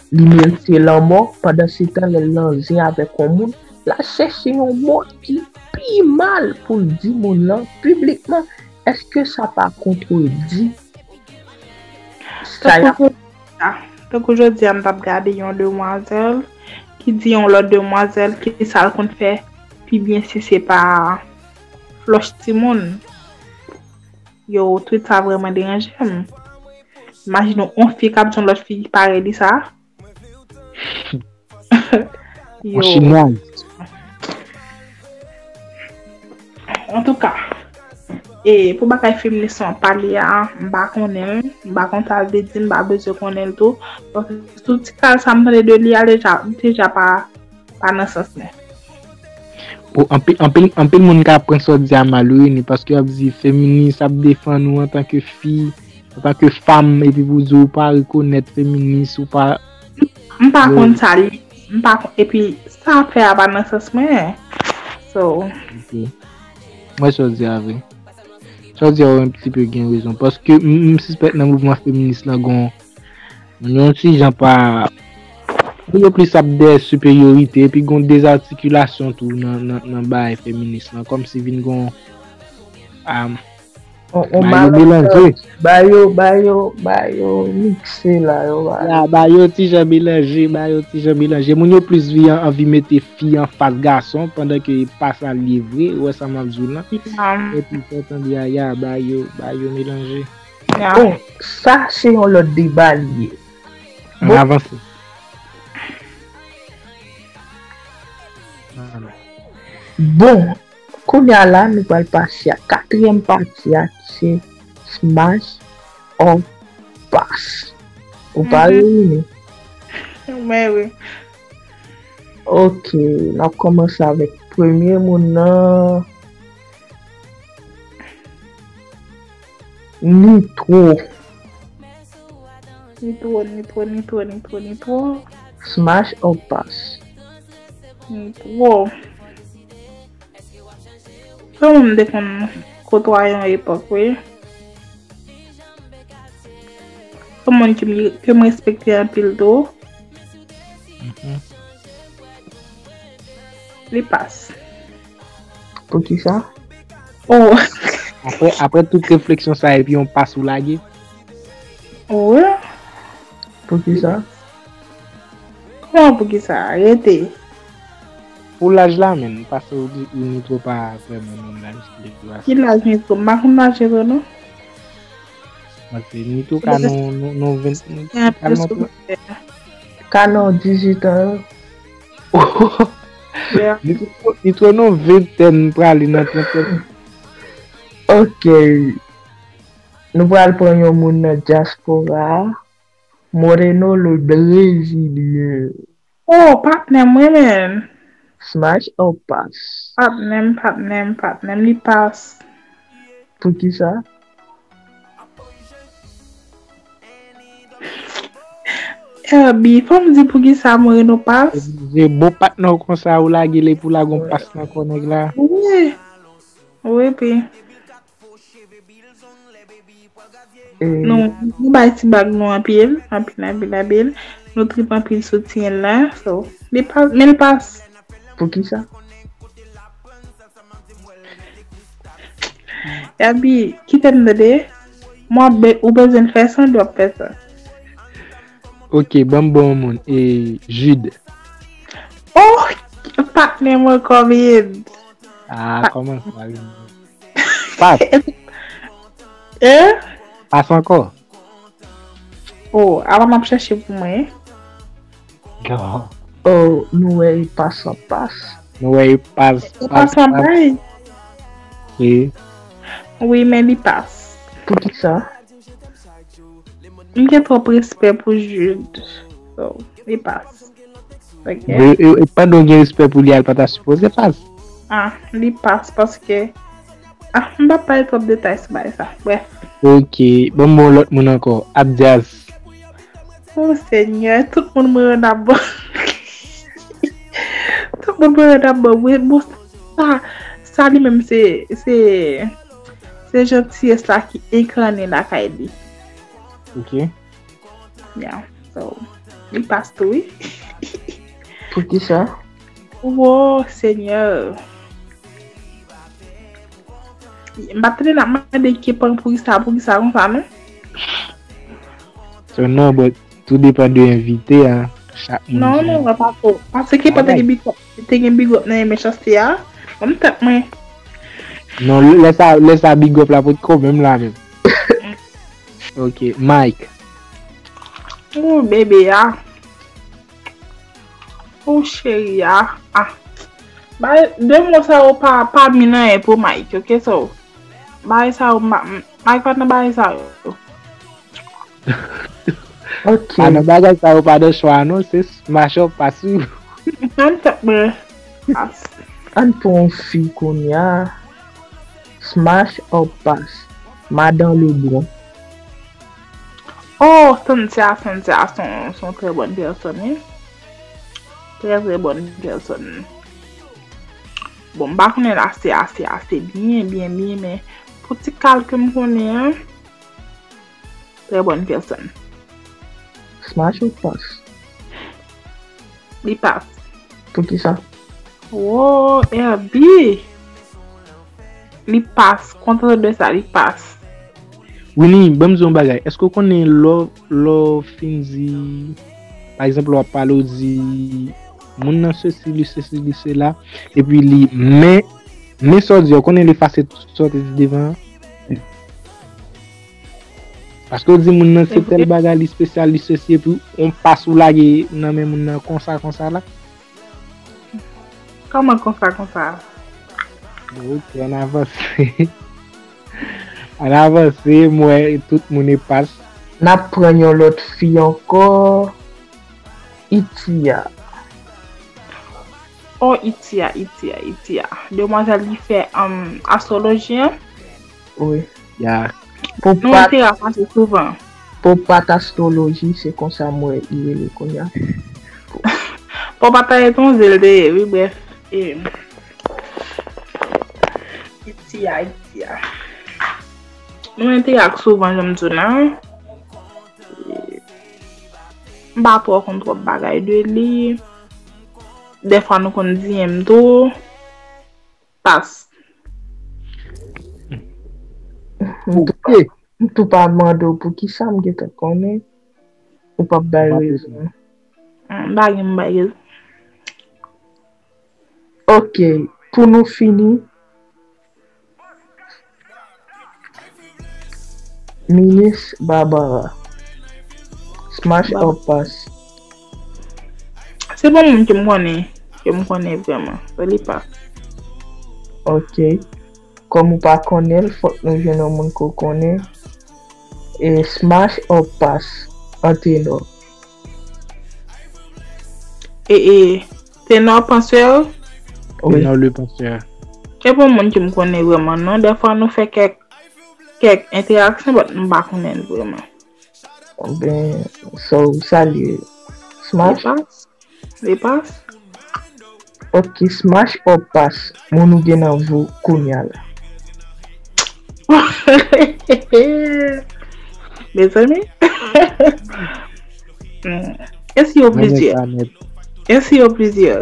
li merite lanmò, pandan se tan lè l nan zen avèk yon moun, l al chèche yon mò ki pi mal pou l di moun nan piblikman. Èske sa pa kontredi sa y ap Tankou jodi a, tankou jodi a, m t ap gade yon demwazèl ki di yon lòt demwazèl ki sa l konn fè pi byen si se pa flòch timoun. Yo, tweet sa vrèman deranje m. Imajine w, yon fi k ap di yon lòt fi parèy li sa. Yo. Yon chinois. Antouka, e pou bagay feminis lan pale a, m pa konnen l, m pa konn sa l vle di, m pa bezwen konnen l tou. Paske sou ti kal sa m tande de li a deja, deja pa, pa nan sans mwen. Bon, anpil, anpil, anpil moun ka pran sa w di a mal, wi, Winnie, paske y ap di feminis ap defann ou antanke fi, antanke fanm, epi pou di w pa rekonèt feminis, ou pa M pa konn sa li, m pa konn, epi sa ap fè a pa nan sans mwen. So. Ok. Mwen sa w di a vre. Sa w di a yon ti pe gen rezon. Paske m, m sispèk nan mouvman feminis lan gon, yon ti jan pa, yo plis ap dèyè siperyorite, epi gon dezatiklasyon tou nan, nan, nan bagay feminis lan. Kòmsi vin gon, um, On, on bagay yo melanje. Ba yo, ba yo, ba yo mikse la, yo ba. Ya, ba yo ti jan melanje, ba yo ti jan melanje. Moun yo plis vi an, anvi mete fi anfas gason, pandan ke e pa sa l ye vre, ou wè sa m ap di w lan. Epi sa w tande a, ya, ba yo, ba yo melanje. Bon, sa se yon lòt deba li ye. Ann avanse. Bon, kounye a la, nou pral pase a katriyèm pati a, ki se Smash or Pass. Ou pare, Winnie? Mwen, wi. Ok, n ap kòmanse avèk premye moun nan. Nitro. Nitro, Nitro, Nitro, Nitro, Nitro. Smash or Pass? Nitro. Kòman m te konn kotwaye yon epòk, wi. Yon moun ki m, ke m respekte anpil tou. Li Pass. Poukisa? Oh. Apre, apre tout refleksyon sa epi yon Pass ou lage? Wi. Poukisa? Kòman poukisa? Rete. Pou laj la menm, paske ou di ou Nitro pa vrèman nan laj ki dwe a. Ki laj Nitro? M pa konn laj Nitro non. Paske Nitro ka nan nan nan ven Gen ka anpil nan sou ven- mwen. Ka nan dizuit an. Yeah. Nitro Nitro nan ventèn prale nan trantèn. Ok. Nou pral pran yon moun nan dyaspora a. Moreno le Brésilien. Oh, patnè mwen, men. Smash or Pass? Patnè m, patnè m, patnè m, li Pass. Poukisa? Herbie, fò m di poukisa Moreno Pass? Se bon patnè w konsa ou lage li pou lage yon Pass nan kò nèg la. Wi. Wi, pi. E Nou, nou bay ti bag nou anpil, anpil, anpil, anpil. Nou trip anpil sou T N la, so, li Pass, men li Pass. Poukisa? Herbie, kite m tande. Mwen be, ou bezwen fè sa, ou dwe fè sa. Ok, ban m bon moun. E Jude. Oh, patnè mwen kòmèd. Ah, kòman sa? Pass. Eh? Pass ankò. Oh, avan m ap chèche pou mwen. Non. Oh, nou wè e Pass an Pass. Nou wè e Pass. E Pass an bay. E Wi, men li Pass. Poukisa? M gen twòp respè pou Jude. So, li Pass. Ok. E, e, e pandan w gen respè pou li, al pa ta sipoze Pass. Ah, li Pass paske, ah, m pa pale twòp detay sou bagay sa. Bref. Ok, ban m bon lòt moun ankò. Abdias. Oh, Senyè, tout moun mwen yo nan bon. Tout moun mwen yo nan bon. Wi, bon, sa, sa li menm se, se, se jantiyès la ki enkannen lakay li. Ok. Yeah. So, li Pass tou, wi. Poukisa? Oh, Senyè. M pa tande n ap mande ki pran poukisa, poukisa konsa, non? So, non, but tou depann de envite a. Chak moun Non, gen- non, mwen pa ko. Paske ki pa te gen big up, te gen big up nan mechanste a. Ban m tèt mwen. Non, lè sa, lè sa big up la pot ko menm la menm. Ok, Mike. Ou bebe a. Ou cheri a. Ah. Bay, de mo sa yo pa, pa min anyen pou Mike, ok? So, bay sa yo, ma- Mike pa t nan bagay sa yo. Ok. Pa nan bagay sa yo pa nan chwa non, se Smash or Pass wi. Nan tèt mwen. Pass. Ann pran yon fi kounye a. Smash or Pass? Madan Lebron. Oh, Cynthia, Cynthia, se yon, se yon trè bòn pèsòn, wi. Trè, trè bòn pèsòn. Bon, m pa konnen l ase, ase, ase byen, byen, byen, men pou ti kal ke m konnen an, trè bòn pèsòn. Smash or Pass? Li Pass. Poukisa? Wo, Herbie! Li Pass. Kontre de sa, li Pass. Winnie, ban m di yon bagay. Èske w konnen lè w, lè w fin di, pa egzanp, lè w ap pale, w di, moun nan sesi, li sesi, li sela, epi li, men, men sa w di a, w konnen l efase tout sa w te di devan an? Paske w di moun nan se tèl bagay, li espesyal, li sesi, epi yon pas ou lage nan men moun nan konsa, konsa la. Kòman konsa konsa? Ok, ann avanse. Ann avanse, m wè tout moun e pas. N ap pran yon lòt fi ankò. Itia. Oh, Itia, Itia, Itia. Demwazèl li fè um, astroloji an? Wi. Ya. Pou Nou pa te rakonte souvan. Pou pa t astroloji, se konsa m wè li rele kounye a. Pou pa ta etonze l te ye, wi, bref. E, Itia, Itia. Nou enteract souvan, jan m di w la. E, M pa twò konn twòp bagay de li. Dèfwa nou konn D M tou. Pas. Ok. M tou pa mande w poukisa m gentan konnen ou p ap bay M ap rezon. M pa gen m bay rezon. Ok, pou nou fini, Minis Barbara. Smash Barbara. Or pass. Se bon moun ke m konnen, ke m konnen vrèman. So li pas. Ok. Kòm ou pa konnen l, fòk nou jwenn yon moun ke w konnen. E smash or pass, Antenor. E, e, Tenor, Pansè, Wi. Non, le Pansè. E bon moun ke m konnen vrèman non. Dèfwa nou fè kèk kèk enteraksyon, but m pa konnen l vrèman. Oubyen, so, w salye. Li Smash? Pas. Li pas. Ok, smash or pass. Moun ou gen nan vi w kounye a la. Mezanmi. Hmm. Èske yo plizyè? Èske yo plizyè?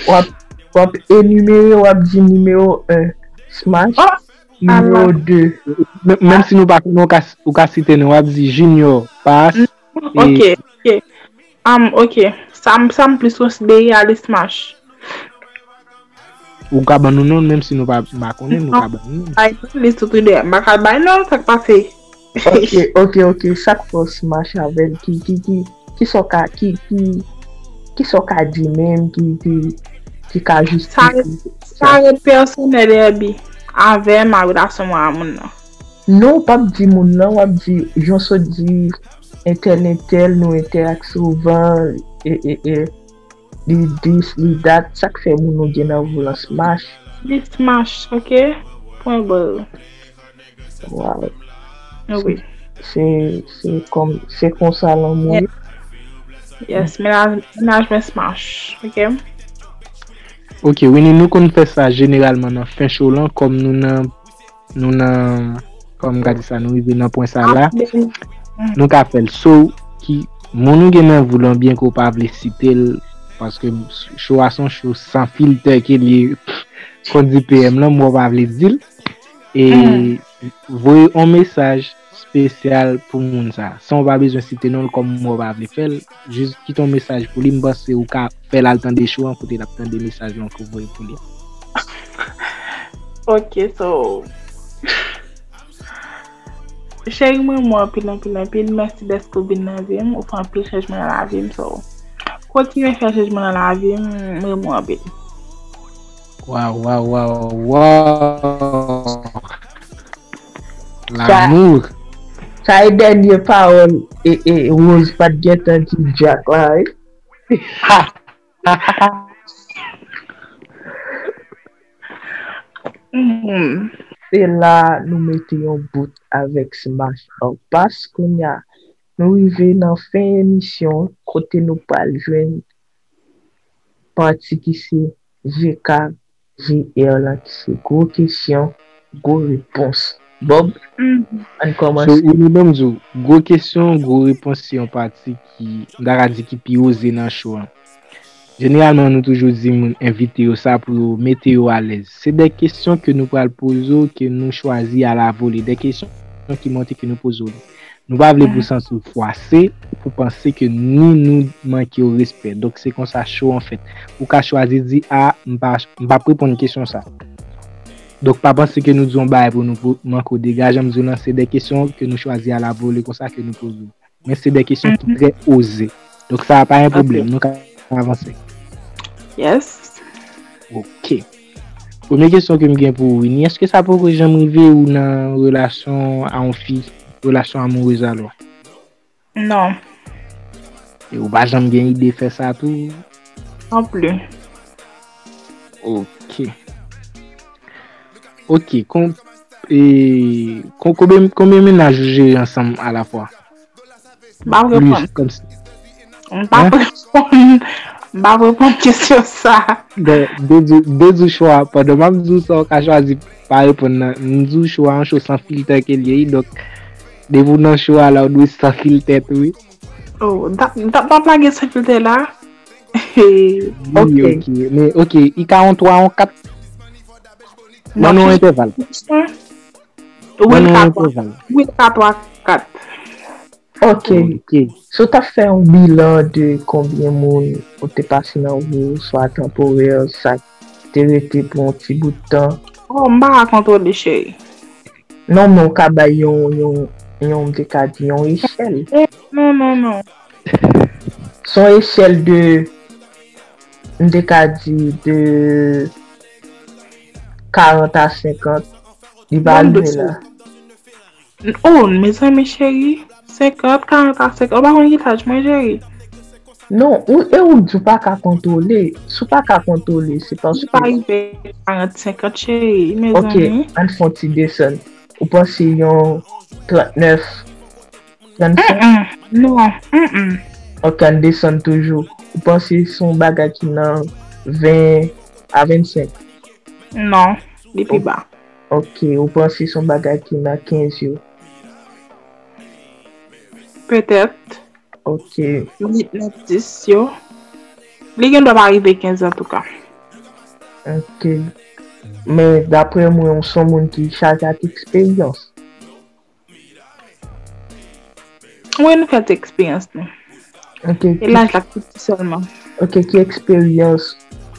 W ap, w ap enimere, w ap di nimewo en, smash. Oh, Nimewo ala. de. Men- Menm si nou pa konnen, ou ka, ou ka site non, w ap di Junior, pas. Ok, ok. Um, ok. Sa m, sa m plis konsidere a li smash. Ou ka ban nou non, menm si nou pa, pa konnen, nou ka ban nou non. Ay, li sou tou de. M pa ka bay non, sa k pase. Ok, ok, ok. Sa k fè w smash avè l? Ki, ki, ki, ki sa w ka, ki, ki, ki sa w ka di menm ki, ki, ki ka Sa jistifye ret, sa ret pèsonèl, Herbie. Avè m, a relasyon mwen a moun nan. Non, w p ap di moun nan, w ap di, jan w sot di, entèl, entèl, nou entèak souvan, e, e, e, li dis, li dat, sa k fè moun nou gen nan vi w lan smash. Li smash, ok? Pwen bal. Wow. Wi. Se, se kòm, se konsa lanmou ye. Yes, mennaj, mennaj mwen smash, ok? Ok, Winnie, nou konn fè sa jeneralman nan fen show lan, kòm nou nan, nou nan, kòm m ka di sa, nou rive nan pwen sa la, nou ka fè l. So, ki, moun ou gen nan vi w lan, byen ke w pa vle site l, paske show a se yon show san filtè ke li ye, konn di P M lan, mwen pa vle di l. E voye yon mesaj espesyal pou moun sa. San w pa bezwen site non l kòm mwen pa vle fè l, jis kite yon mesaj pou li, m panse ou ka fè l al tande show an kote l ap tande mesaj lan ke w voye pou li. Ok, so. Cheri, mwen renmen w anpil, anpil, anpil. Mèsi dèske w vin nan vi m. Ou fè anpil chanjman nan lavi m, so. Kontinye fè chanjman nan lavi m, mwen renmen w anpil. Waw, waw, waw, waw. L'amour. Sa e dènye pawòl e, e Rose pa t gentan di Jack la, wi. Mhm. Se la nou mete yon bout avèk Smash Or Pass. Kounye a, nou rive nan fen emisyon kote nou pral jwenn pati ki se J K J R lan ki se gwo kesyon, gwo repons. Bob, Mhm. ann So, kòmanse. Winnie, ban m di w, gwo kesyon, gwo repons se yon pati ki, m ta ka di ki pi oze nan show an. Jeneralman, nou toujou di moun, envite yo sa pou yo mete yo alèz. Se de kesyon ke nou pral poze w, ke nou chwazi a la vole. De kesyon ki montre ke nou poze w li. Nou pa vle pou w santi w fwase, pou panse ke ni nou manke w respè. Donk, se konsa show an fèt. Ou ka chwazi di, a, m pa, m p ap reponn kesyon sa. Donk, pa panse ke nou di yon bagay pou nou pou manke w dega. Jan m di w lan, se de kesyon ke nou chwazi a la vole konsa ke nou poze w. Men se de kesyon ki trè oze. Donk, sa a pa yon pwoblèm. Nou ka avanse. Yes. Ok. Premye kesyon ke m gen pou ou, Winnie, èske sa poko janm rive ou nan relasyon a yon fi, relasyon amourez alò? Non. E ou pa janm gen ide fè sa tou? Non pli. Ok. Ok, kon, e, kon, konbyen, konbyen mennaj ou jere ansanm alafwa? M pa reponn. M pa reponn. M pa reponn kesyon sa. Bon, de di, de di w cho a, pandan m ap di w sa w ka chwazi pa reponn nan, m di w cho a yon cho san filtè ke l ye, wi. Donk, depi w nan cho a la, w dwe san filtè tou, wi. Oh, dat, dat m ap lage san filtè la. Ok. Wi, ok. Men, ok, i ka yon twa, yon kat. Ban nou yon entèval. Ou ban nou yon entèval. Wi, ka twa, kat. Ok. Ok. Si w t ap fè yon bilan de konbyen moun ou te pase nan vi w, swa tanporè, sa k te rete pou yon ti bout tan. Oh, m pa ka kontwole, cheri. Non, men w ka bay yon, yon, yon, m te ka di, yon echèl. Eh, non, non, non. Se yon echèl de, m te ka di, de karant a senkant. Li pa rive la. Oh, mezanmi cheri, senkant, karant a senkant, ou pa konn ki laj mwen, cheri. Non, ou, e ou di w pa ka kontwole. Si w pa ka kontwole, se paske. Li pa rive karant, senkant, cheri, mezanmi. Ok, ann fè yon ti desann. Ou panse yon trannèf, trannsenk? Mm-mm, non, mm-mm. Ok, ann desann toujou. Ou panse se yon bagay ki nan ven a vennsenk? Non, li pi ba. Ok, ou panse se yon bagay ki nan kenz yo? Petèt. Ok. Uit, nèf, dis yo. Li gen dwa pa rive kenz antouka. Ok. Men, daprè mwen, ou se yon moun ki chaje ak eksperyans. Wi, nou fè ti eksperyans nou. Ok, e ki, laj la k piti sèlman. Ok, ki eksperyans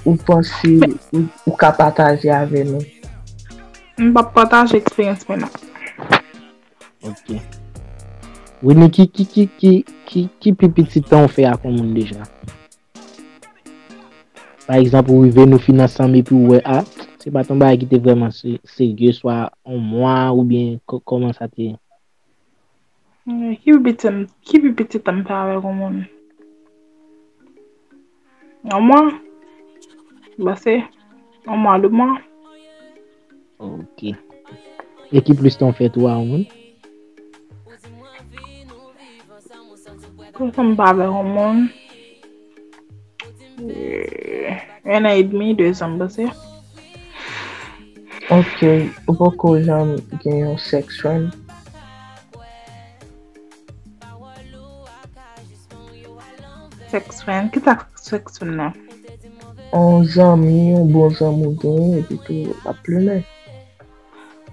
ou panse ou, ou ka pataje avè nou? M p ap pataje eksperyans mwen nan. Ok. Winnie, ki, ki, ki, ki, ki, ki pi piti tan w fè ak yon moun deja? Pa egzanp, ou rive nou fin ansanm epi ou wè, a, se pa t yon bagay ki te vrèman se-, serye, swa yon mwa oubyen kò-, kòman sa te ye? Eh, ki pi piti m, ki pi piti tan m fè avèk yon moun? Yon mwa? M panse yon mwa, de mwa. Ok. E ki plis tan w fè tou a yon moun? Pou sa m pa avèk yon moun. Eh, un an edmi, dezan, m panse. Ok, ou poko janm gen yon sex friend? Sex friend? Ki sa sex friend nan? Yon zanmi, yon bon zanmi w genyen, epi tou, l ap plumen.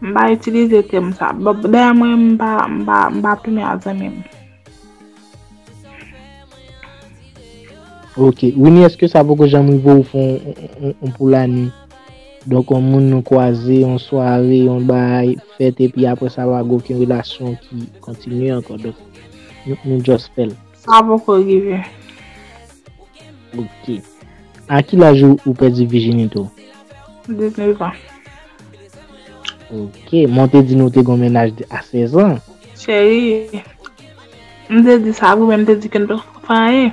M pa itilize tèm sa. Bon, dayè mwen, m pa, m pa, m pa plumen ak zanmi m. Ok. Winnie, èske sa poko janm rive w fè yon, yon, yon, yon poulani? Donk, yon moun nou kwaze, yon sware, yon bagay fèt, epi apre sa, pa gen okenn relasyon ki kontinye ankò. Donk, nou, nou just fè l. Sa poko rive. Ok. A ki laj ou, ou pèdi vijinite w? Diznèf an. Ok. Men w te di nou te gen yon mennaj de, a sèz an. Cheri, m te di sa vre, men m te di ke n pa t fè anyen.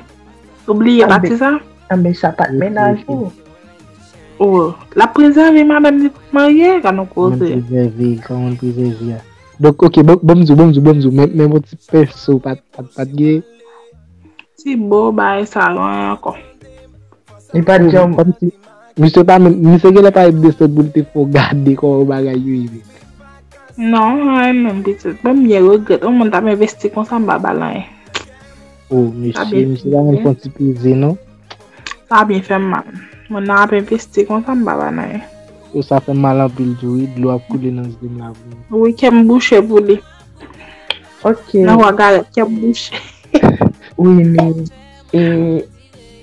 Ou bliye pati sa? Anben, sa pa t mennaj ou. Oh, l ap prezève madanm li pou l marye, gad yon koze. Kòman l prezève, kòman l prezève a. Donk, ok, bon, bon, m di w, bon, m di w, bon, m di w, men, men yon ti pèso, pa t, pa t, pa t gen. Ti bo, bagay sa yo ankò. Li pa t janm. Kòmsi, misye pa menm, misye genlè pa menm desann pou l te fè w gade kòman bagay yo ye menm. Non, anyen menm, pitit. Bon, m byen regrèt. Yon moun t ap envesti konsa, m pa ba l anyen. Oh, mesye, misye pa menm fè yon ti peze, non? Sa byen fè m mal. Moun nan ap envesti konsa, m pa ba l anyen. Yo, sa fè m mal anpil tou, wi. Dlo ap koule nan zye m la pou li. Wi, kè m bouche pou li. Ok. Nan wa galèt, kè m bouche. Wi, men, e,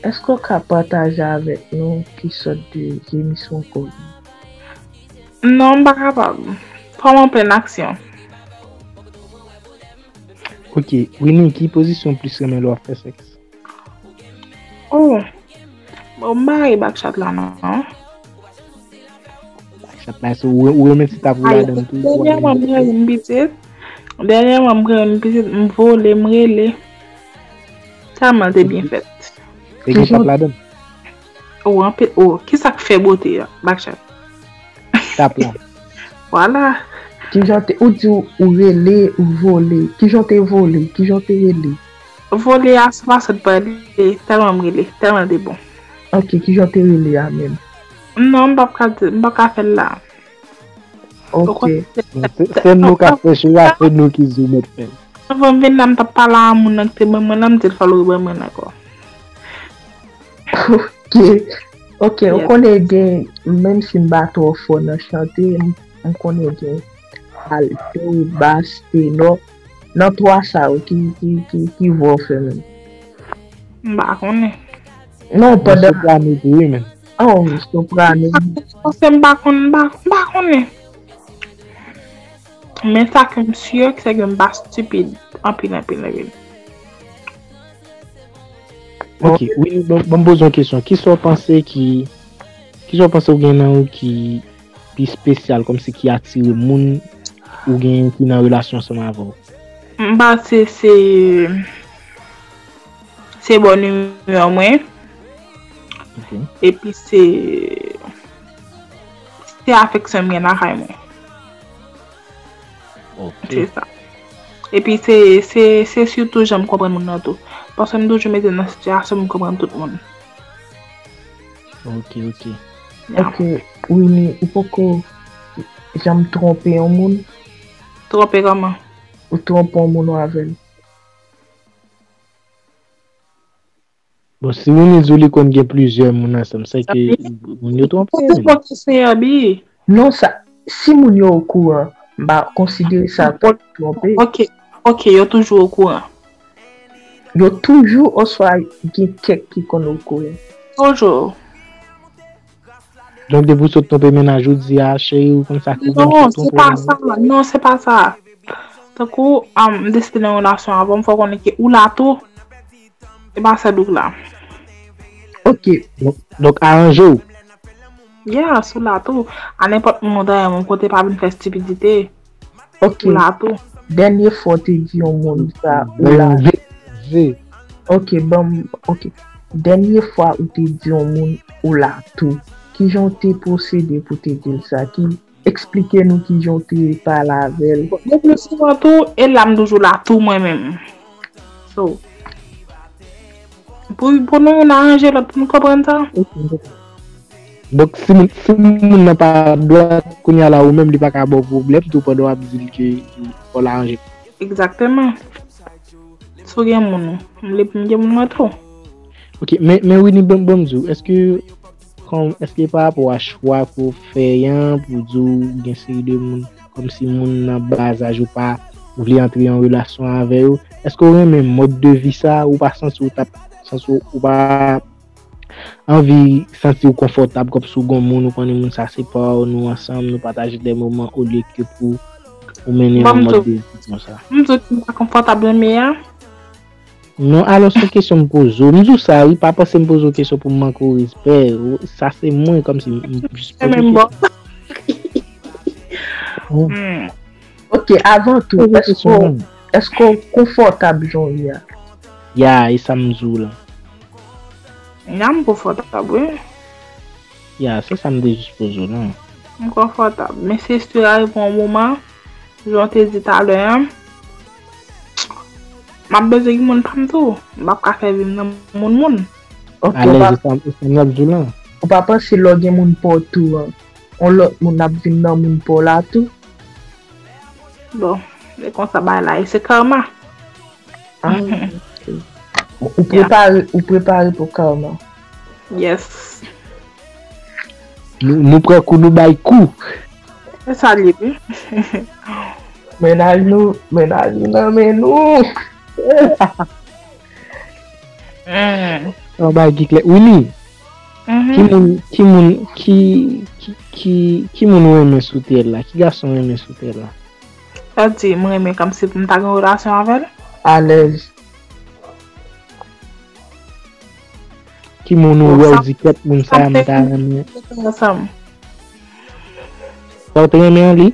èske w ka pataje avèk nou ki sòt de zemisyon w konn? Non, m pa kapab. Fò m an plen aksyon. Ok, Winnie, ki pozisyon w plis renmen lè w ap fè sèks? Oh, bon, m pa rive ak chat la, non. Tap la, so ou, ou renmen ti tap ou ladan tou, ou renmen. Dènyèman, m renmen pitit. Dènyèman, m renmen pitit, m vole, m rele. Tèlman l te byen fèt. Te gen tap ladan. Oh, anpil, oh, ki sa k fè bote a? Backchat. Tap la. Vwala. Kijan te, ou di ou, ou rele, ou vole. Kijan te vole? Kijan te rele? Vole a, se fason de pale, tèlman m rele, tèlman te bon. Ok, kijan te rele a menm? Non, m p ap ka di, m p ap ka fè l la. Ok. Sèl nou ka fè cho a, se nou ki di w mèt fè l. Anvan m vin la, m t ap pale a moun nan ki te ban mwen la, m di l fò l reban mwen l ankò. Ok. Ok, ou konnen gen, menm si m pa twò fò nan chante, m, m konnen gen alto, bas, tenò. Nan twa sa yo, ki, ki, ki, ki vwa w fè menm? M pa konnen. Non, pandan soprano tou, wi, men. Oh, soprano. Paske m pa konn, m pa, m pa konnen. Men sa ke m si, se ke m pa stipid anpil, anpil, anpil. Ok, wi, bon, bon, m poze yon kesyon. Kisa w panse ki, kisa w panse w gen nan ou ki pi espesyal, kòmsi ki atire moun ou gen ki nan relasyon ansanm avè w? M panse se, se bon imè mwen. Ok. Epi se, se afeksyon m gen lakay mwen. Ok. Se sa. Epi se, se, se sitou jan m konprann moun nan tou. Paske m toujou mete nan sitiyasyon m konprann tout moun. Ok, ok. Ok, Winnie, ou poko janm twonpe yon moun? Twonpe kòman? Ou twonpe yon moun ou avè l? Bon, si Winnie di w li konn gen plizyè moun ansanm, se ke moun yo twonpe. Kote bon kesyon an, Bi? Non, sa, si moun yo okouran, m pa konsidere sa kòm twonpe. Ok, ok, yo toujou okouran. Yo toujou, oswa gen kèk ki konn okouran? Toujou. Donk, depi w sot twonpe mennaj ou, di a, cheri, ou konn sa ki bon, non, se pa sa, non, se pa sa. Tankou, um, m deside nan relasyon avè w, m fè w konnen ke ou la tou. E pa sèl ou k la. Ok. Donk, donk aranje w. Yes, ou la tou. A nenpòt moman dèyè yon kote pa vin fè stipidite. Ok. Ou la tou. Dènye fwa w te di yon moun sa, ou la. Ok, ban m, ok. Dènye fwa ou te di yon moun, ou la tou. Kijan w te pwosede pou te di l sa? Ki, eksplike nou kijan w te pale avè l. Bon, le pli souvan tou, e la m toujou la tou mwen menm. So, pou, pou nou youn aranje lòt, pou nou konprann sa. Donk, si moun, si moun nan pa dwat, kounye a la, ou menm, li pa ka ba w pwoblèm tou pandan w ap di l ke fò l aranje. Egzakteman. Si w gen moun ou, m li pou m gen moun mwen tou. Ok, men, men Winnie, ban, ban m di w, èske, kòm, èske pa rapò a chwa ke w fè an, pou di w gen seri de moun, kòmsi moun nan ba laj ou pa vle antre an relasyon avè yo, èske w renmen mòd de vi sa, ou pa santi w t ap, santi w, ou pa anvi santi w konfòtab, kòmsi w gon moun, ou konnen moun sa se pa w, nou ansanm, nou pataje de moman, olye ke pou ou mennen yon mòd de vi konsa. M di w ki m pa konfòtab renmen an. Non, alò, se yon kesyon m poze w. M di w sa, wi, pa panse m poze w kesyon pou m manke w respè. Sa se mwen, kòmsi m, m jis poze w kesyon. Ok, avan tou, èske w, èske w konfòtab jan w ye a? Ya, e sa m di w la. Ya, m konfòtab, wi. Ya, se sa m te jis poze w la. M konfòtab. Men se istwa a rive yon moman, jan w te di talè a, m ap bezwen gen moun pa m tou. M p ap ka fè vi m nan moun moun. Ok, ou pa, e sa m ap di w la. Ou pa panse lè w gen moun pa w tou an, yon lòt moun ap vin nan moun pa w la tou? Bon, e konsa bagay la ye, se karma. Ah, ok. Ou prepare, ou prepare pou karma. Yes. Nou, nou pran kou, nou bay kou. Se sa l ye, wi. Mennaj nou, mennaj nou nan men nou. Mm. Sa bay ki klè. Winnie, ki moun, ki moun, ki, ki, ki, ki moun ou renmen sou tè la? Ki gason ou renmen sou tè la? Sa di, m renmen kòmsi m ta gen relasyon avè l. Alèz. Ki moun ou wè w di kèt moun sa a m ta renmen? Ansanm. Sa w te renmen an li?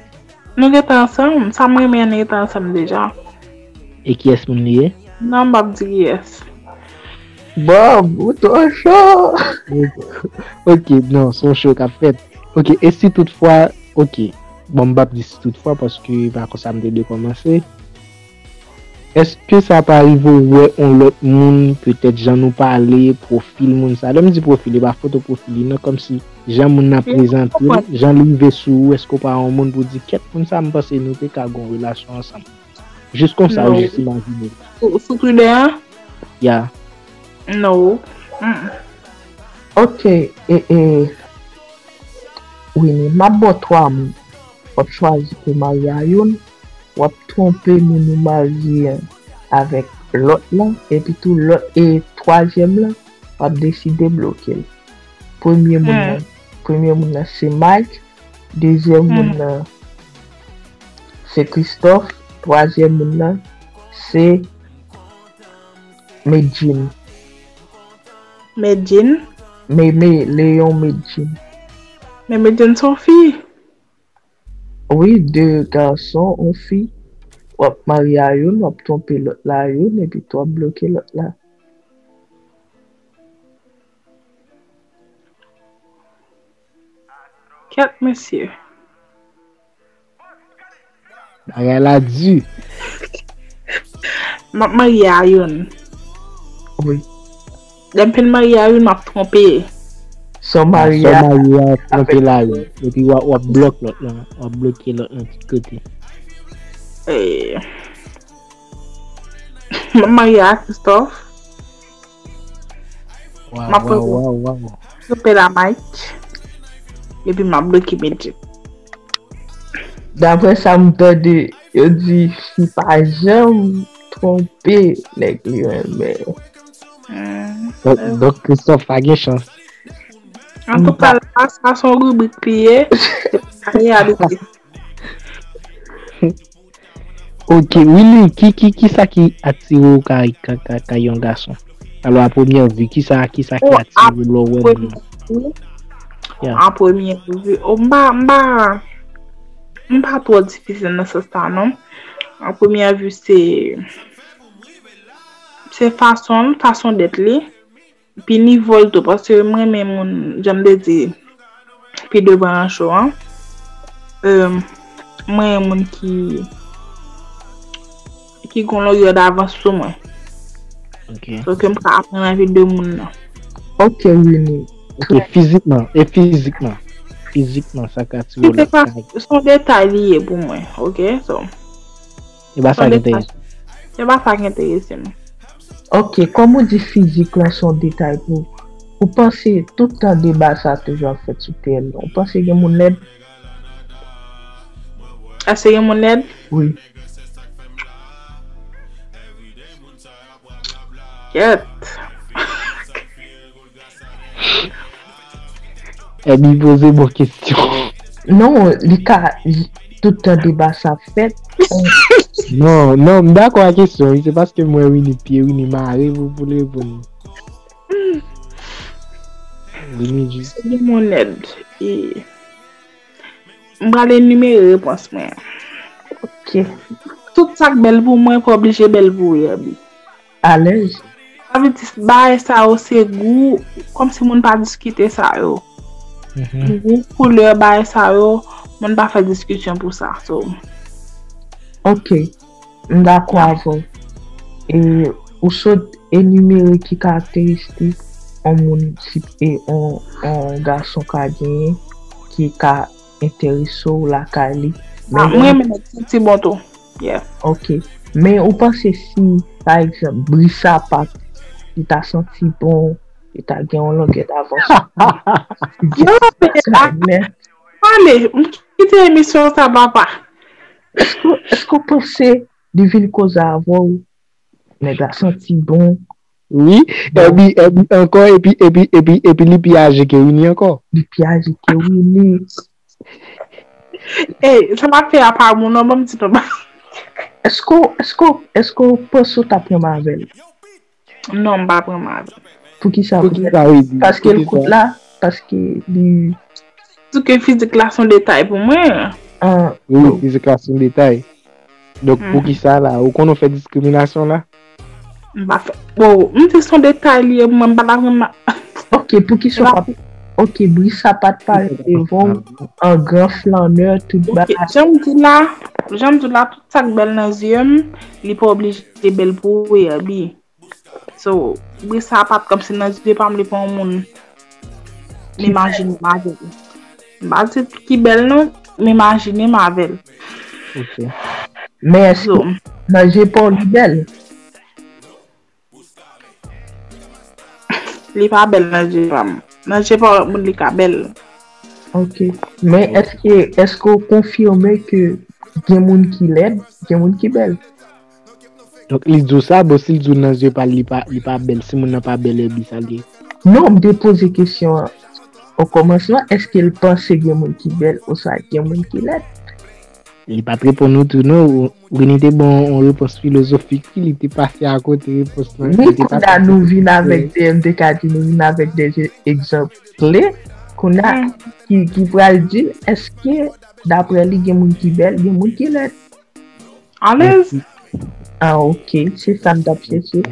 Nou gentan ansanm. Sa m renmen an, nou gentan ansanm deja. E kiyès moun li ye? Non, m p ap di kiyès. Bob, ou twò cho! Ok, non, se yon show k ap fèt. Ok, e si toutfwa, ok, bon, m p ap di si toutfwa paske e pa konsa m te dwe kòmanse. Èske sa pa rive w wè yon lòt moun, petèt jan nou pale, pwofil moun sa? Lè m di pwofil, e pa foto pwofil li non, kòmsi jan moun nan prezante l, jan l rive sou ou, èske w pa yon moun pou w di, kèt moun sa, m panse nou te ka gen yon relasyon ansanm. Jis konsa, ou jis imajine l. Sou, sou Twitter an? Ya. No. Ok, e, e, Winnie, m ap ba w twa moun. W ap chwazi pou w marye a youn, w ap twonpe moun ou marye an avèk lòt lan, epi tou lòt, e twazyèm lan, w ap deside bloke l. Premye moun nan, premye moun nan se Mike, dezyèm moun nan se Christophe, twazyèm moun nan se Medjine. Medjine? Me, me, Léon Medjine. Men Medjine se yon fi. Wi, de gason, yon fi. W ap marye a youn, w ap twonpe lòt la a youn, epi tou w ap bloke lòt la. Kèt mesye. Bagay la di. M ap marye a youn. Wi. Lè m fin marye a youn, m ap twonpe. Sa w marye a. Sa w marye a, twonpe la youn. Epi w ap, w ap blòk lòt lan. W ap bloke lòt lan tout kote. Eh. M ap marye a Christophe. M ap pran yon pèl a Mike. Epi m ap bloke Medjine. Daprè sa m tande, yo di fi pa janm twonpe nèg li renmen. Donk, Christophe pa gen chans. Antouka, la, sa se yon ribrik li ye. Se pa reyalite. Ok, Willy, ki, ki, kisa ki atire w kay, kay, kay, kay yon gason? Alò, a premyè vi, kisa, kisa ki atire w lè w wè moun nan? A premyè vi, oh, m pa, m pa, m pa twò difisil nan sans sa, non. A premyè vi, se, se fason l, fason dèt li. Pi nivo l tou, paske m renmen moun, jan m te di pi devan nan show an. Euh, m renmen moun ki, ki gon longè davans sou mwen. Ok. So ke m ka aprann anvi de moun nan. Ok, Winnie. Ok, fizikman, e fizikman. Fizikman, sa ka atire w lè w kay. Se yon detay li ye pou mwen, ok? So. E pa sa ki enterese. E pa sa ki enterese m. Ok, kòm ou di fizik lan se yon detay pou ou, ou panse tout tan deba sa toujou ap fèt sou T L lan, ou panse gen moun lèd? Èske gen moun lèd? Wi. Kèt. Ebi poze bon kesyon. Non, li ka tout tan deba sa ap fèt. Non, non, m dakò ak kesyon wi, se paske m wè Winnie pye Winnie mare pou pou l reponn. Winnie jis. Se gen moun lèd. E M pral enimere repons mwen. Ok. Tout sa k bèl pou mwen pa oblije bèl pou ou, Yerbi. Alèz. Sa vle di bagay sa yo se gou, kòmsi moun pa diskite sa yo. Gou, koulè, bagay sa yo, moun pa fè diskisyon pou sa. So. Ok. M dakò avè w. E ou sot enimere ki karakteristik yon moun, si, e yon, yon gason ka genyen ki ka enterese w lakay li. Ah, m renmen nèg santi bon tou. Yeah. Ok. Men ou panse si, pa egzanp, Brisa Park, li ta santi bon, li ta gen yon longè davans? Yo, men, ale, m kite emisyon sa, papa. Èske, èske w panse li vin koze avè w? Nèg la santi bon. Wi, epi, epi ankò, epi, epi, epi, epi li pi aje ke Winnie ankò. Li pi aje ke Winnie. Ey, sa m ap fè a pa bon non, ban m ti non. Èske, èske, èske w panse w ta pran m avè l? Non, m pa pran m avè l. Poukisa? Poukisa? Paske l kout la, paske li di ke fizik la se yon detay pou mwen. Ah, Wi, fizik la se yon detay. Donk, poukisa la? Ou konn ou fè diskriminasyon la? M pa fè. Bon, m di se yon detay li ye pou mwen, m pa ta vrèman. Ok, poukisa w pa. Ok, Brisa pa t parèt devan w an gran flanè, tout bagay. Jan m di la, jan m di la, tout sa k bèl nan zye m, li pa oblije bèl pou ou, Herby. So, Brisa pa t kòmsi nan zye pa m, li pa yon moun. M imajine m avè l. M pa di ki bèl non, m imajine m avè l. Ok. Men èske nan je pa w li bèl? Li pa bèl nan je pa m. Nan je pa lòt moun li ka bèl. Ok. Men èske, èske w konfime ke gen moun ki lèd, gen moun ki bèl? Donk, li di w sa, bon, si l di w nan zye pa l, li pa, li pa bèl, si moun nan pa bèl, Herby, sa l ye? Non, m te poze kesyon an o kòmansman, èske l panse gen moun ki bèl oswa gen moun ki lèd? Li pa t reponn ou tou, non. Winnie te ban yon repons filozofik, li te pase akote repons lan. Wi, kounye a nou vin avèk de, m te ka di nou vin avèk de egzanp kle, kounye a ki, ki pral di, èske, daprè li, gen moun ki bèl, gen moun ki lèd? Alèz. Ah, ok, se sa m t ap chèche.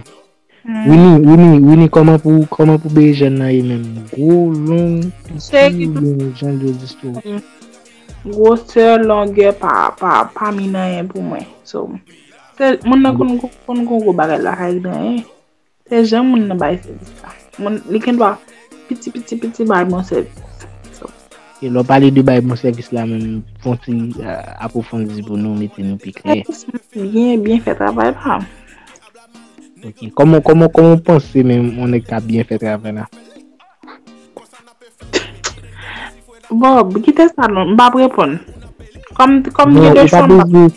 Winnie, Winnie, Winnie, kòman pou, kòman pou Berejèn nan ye menm? Gwo, long, piti, oubyen jan l ye jis tou? Gwosè, longè pa, pa, pa min anyen pou mwen. So, se, moun nan konn, konn gon gwo bagay lakay li anyen. Se jan moun nan bay sèvis la. Moun, li gen dwa piti, piti, piti bay bon sèvis. So, E lè w pale de bay bon sèvis la menm, fon ti, euh, apwofondi pou nou mete nou pi klè. Byen, byen fè travay pa m. Ok. Kòman, kòman, kòman w panse menm yon nèg ka byen fè travay la? Bob, kite sa non, m p ap reponn. Kòm, kòm Non, gen de ou pa chwa, m p ap bezwen,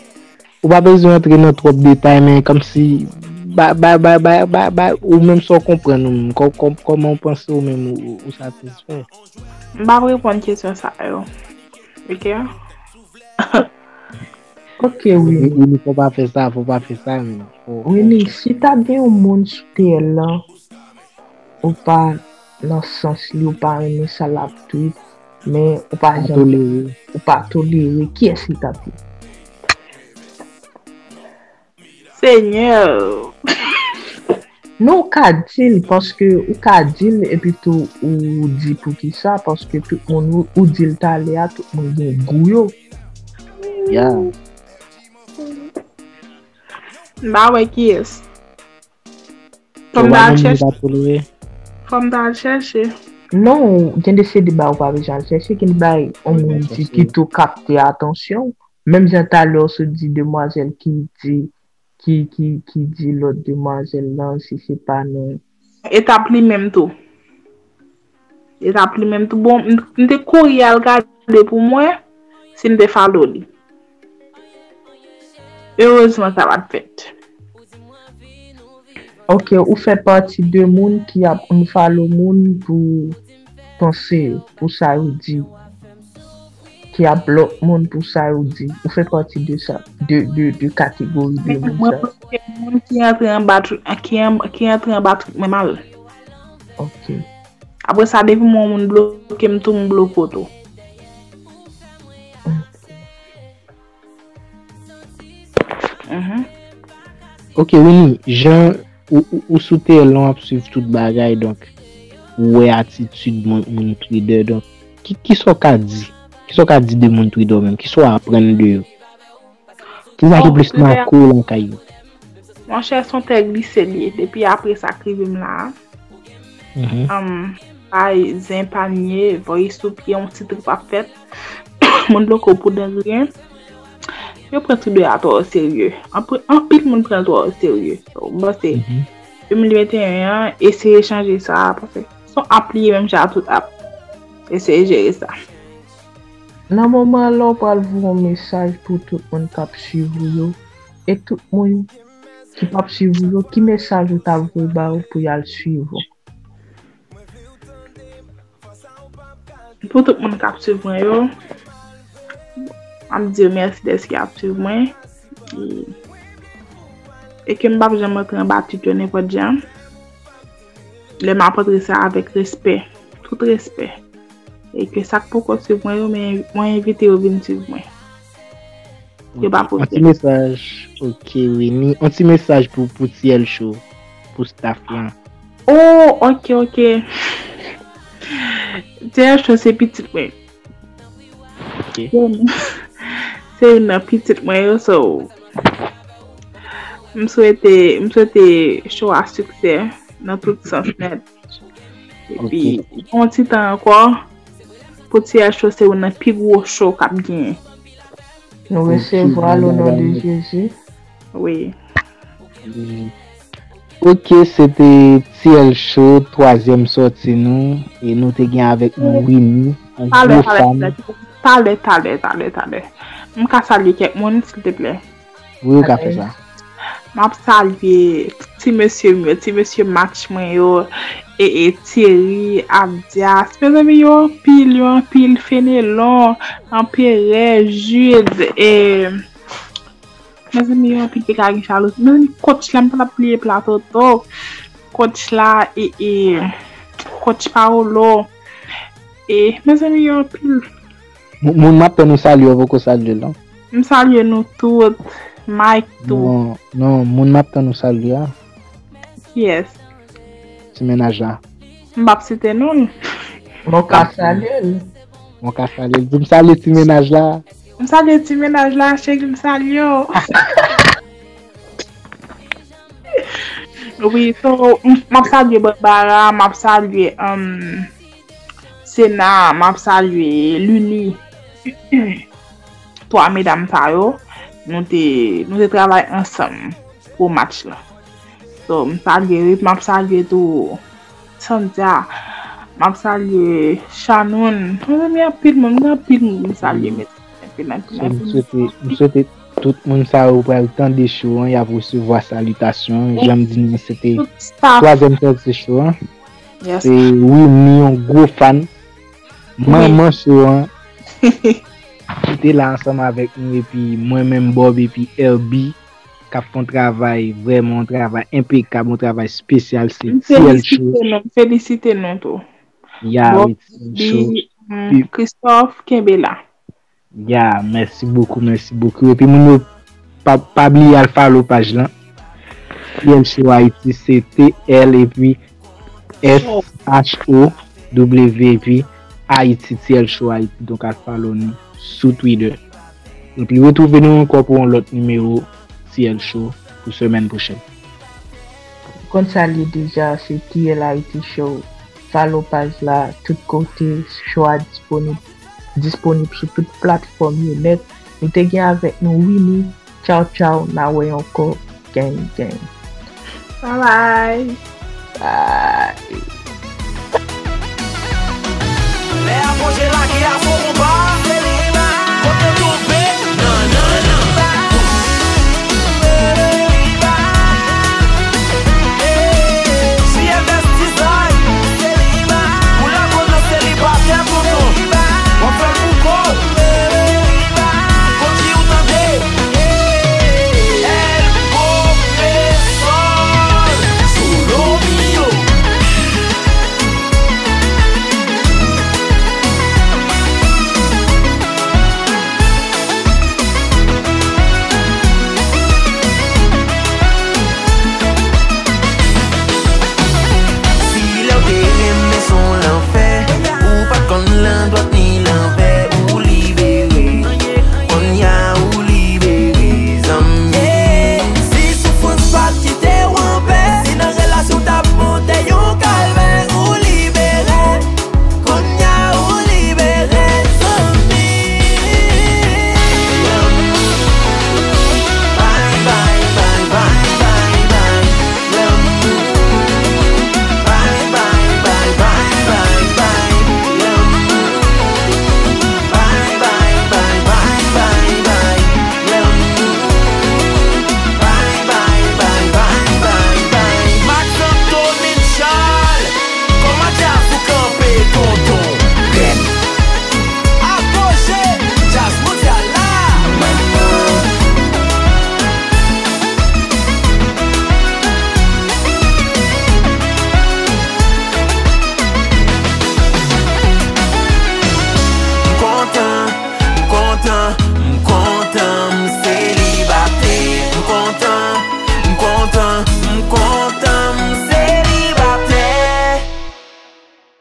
ou pa bezwen antre nan twòp detay, men kòmsi, ba, ba, ba, ba, ba, ba, ou menm sa w konprann ou menm, kò-, kò-, kòman w panse ou menm ou, ou, ou satisfè? M p ap reponn kesyon sa yo. Ok? Ok, wi. Wi, wi, fò pa fè sa, fò pa fè sa, men. Fò, fò- Winnie, si ta gen yon moun sou tè lan, ou pa nan sans li, ou pa renmen sa l ap tweet, men ou pa Pa janm, tolere. Ou pa tolere, kiyès li t ap ye? Senyè. Non, ou ka di l, paske ou ka di l, epi tou ou di poukisa, paske tout moun ou, ou di l talè a, tout moun gen gou yo. Ya. M pa wè kiyès. Fò Ou m pa ta al janm chèche. Pa tolere. Fò m ta al chèche. Non, gen de se de bagay ou pa bezwen al chèche, gen de bagay yon moun di ki tou kapte atansyon. Menm jan talè w sot di demwazèl ki di, ki, ki, ki di lòt demwazèl lan, si se pa nan E t ap li menm tou. E t ap li menm tou. Bon, m, m te kouri al gade pou mwen si m te follow li. Erezman, sa pa t fèt. Ok, ou fè pati de moun ki ap unfollow moun pou panse, pou sa yo di. Ki ap block moun pou sa yo di. Ou fè pati de sa, de, de, de kategori de moun Mwen sa. bloke moun ki antre anba tru-, ki an-, ki antre anba truc mwen mal. Ok. Apre sa, depi mwen moun bloke m tou, m bloke w tou. Mhm. Ok, Winnie, jan ou, ou, ou sou teren w ap swiv tout bagay, donk, ou wè atitid moun, moun Twitter, donk, ki, ki sa w ka di? Ki sa w ka di de moun Twitter menm? Ki sa w aprann de yo? Ki sa ki plis make w lakay yo? Monchè, se yon tè glise li ye. Depi apre sa k rive m la a. Mhm. Um, bay zen panye, voye sou pye, yon ti trip ap fèt. Moun bloke w pou de rien. Yo pran Twitter a twò serye. Anpil, anpil moun pran l twò serye. So, m panse, Mhm. de mil venteyen an, eseye chanje sa, paske se yon app li ye menm jan ak tout app. Eseye jere sa. Nan moman an, lè w pral voye yon mesaj pou tout moun k ap swiv ou yo, e tout moun ki p ap swiv ou yo, ki mesaj ou ta voye ba yo pou y al swiv ou? Pou tout moun k ap swiv mwen yo, m ap di yo mèsi dèske y ap swiv mwen. E, e ke m p ap janm antre anba tit yo nenpòt jan. Lè m ap antre, se avèk respè. Tout respè. E ke sa k poko swiv mwen yo, men mwen envite yo vin swiv mwen. Yo pa Ok, yon ti poze. Mesaj. Ok, Winnie. Yon ti mesaj pou, pou T L Show, pou staff lan. Oh, ok, ok. T L Show se pitit mwen. Ok. Se youn nan pitit mwen yo, so m swete, m swete show a siksè nan tout sans nèt. Epi, ok, yon ti tan ankò, pou T L Show se youn nan pi gwo show k ap genyen. Nou Ok, resevwa l o non de Jezi. Wi. Ok, se te T L Show, twazyèm sòti nou, e nou te gen avèk nou Winnie, yon Talè, gwo talè, fan. Talè, talè, talè, talè, talè. M ka salye kèk moun, silteplè? Wi, ou ka fè sa. M ap salye ti mesye m yo, ti mesye match mwen yo, e, e Thierry, Abdias. Mezanmi, yo anpil, yo anpil, Fenelon, Anperè, Jude, e, mezanmi, yo anpil, te ka gen jalouzi. Mezanmi, coach la, m pa t ap bliye Platoto. Coach la, e, e, coach Paolo. E, mezanmi, yo anpil. Moun, moun m ap tann ou salye, ou poko salye l, non? M salye nou tout. Mike tou. Non, non, moun m ap tann ou salye a. Kiyès? Ti mennaj la. M p ap site non l. Mwen ka salye l. Mwen ka salye l. Di m salye ti mennaj la. M salye ti mennaj la, cheri, m salye w. Wi, so, m, m ap salye Barbara, m ap salye, um, Sena, m ap salye Luni. Twa medam sa yo, nou te, nou te travay ansanm pou match la. So, m salye, m ap salye tou Sandra, m ap salye Shannon. Mezanmi, anpil moun, gen anpil moun m salye, mezanmi. Anpil, anpil, So, m anpil. Swete, m swete tout moun sa yo pral tande show an, y ap resevwa salitasyon. Jan m di nou, se te Tout staff. Twazyèm sòti show an. Yes. Se Winnie, yon gwo fan. Wi. Manman show an. Ki te la ansanm avèk nou, epi mwen menm Bob, epi L B, k ap fè yon travay, vrèman yon travay enpekab, yon travay espesyal, se M T L Show. Felisite nou, m felisite nou tou. Ya, Bob, wi, T L Show. Bi, mm, Christophe, kenbe la. Ya, mèsi bokou, mèsi bokou. Epi moun yo, pa, pa bliye al follow paj lan. T L Show Haiti, se T L epi S H O W epi Haiti, T L Show Haiti. Donk, al follow nou sou Twitter. Epi retwouve nou ankò pou yon lòt nimewo T L Show pou semèn pwochèn. Ou konn sa l ye deja, se T L Haiti Show. Follow paj la tout kote, show a disponib, disponib sou tout platfòm yo nèt. Nou te gen avèk nou Winnie. Tchaw, tchaw, n a wè ankò. Gang, gang. Bye bye. Bye. Lè apwoche lage a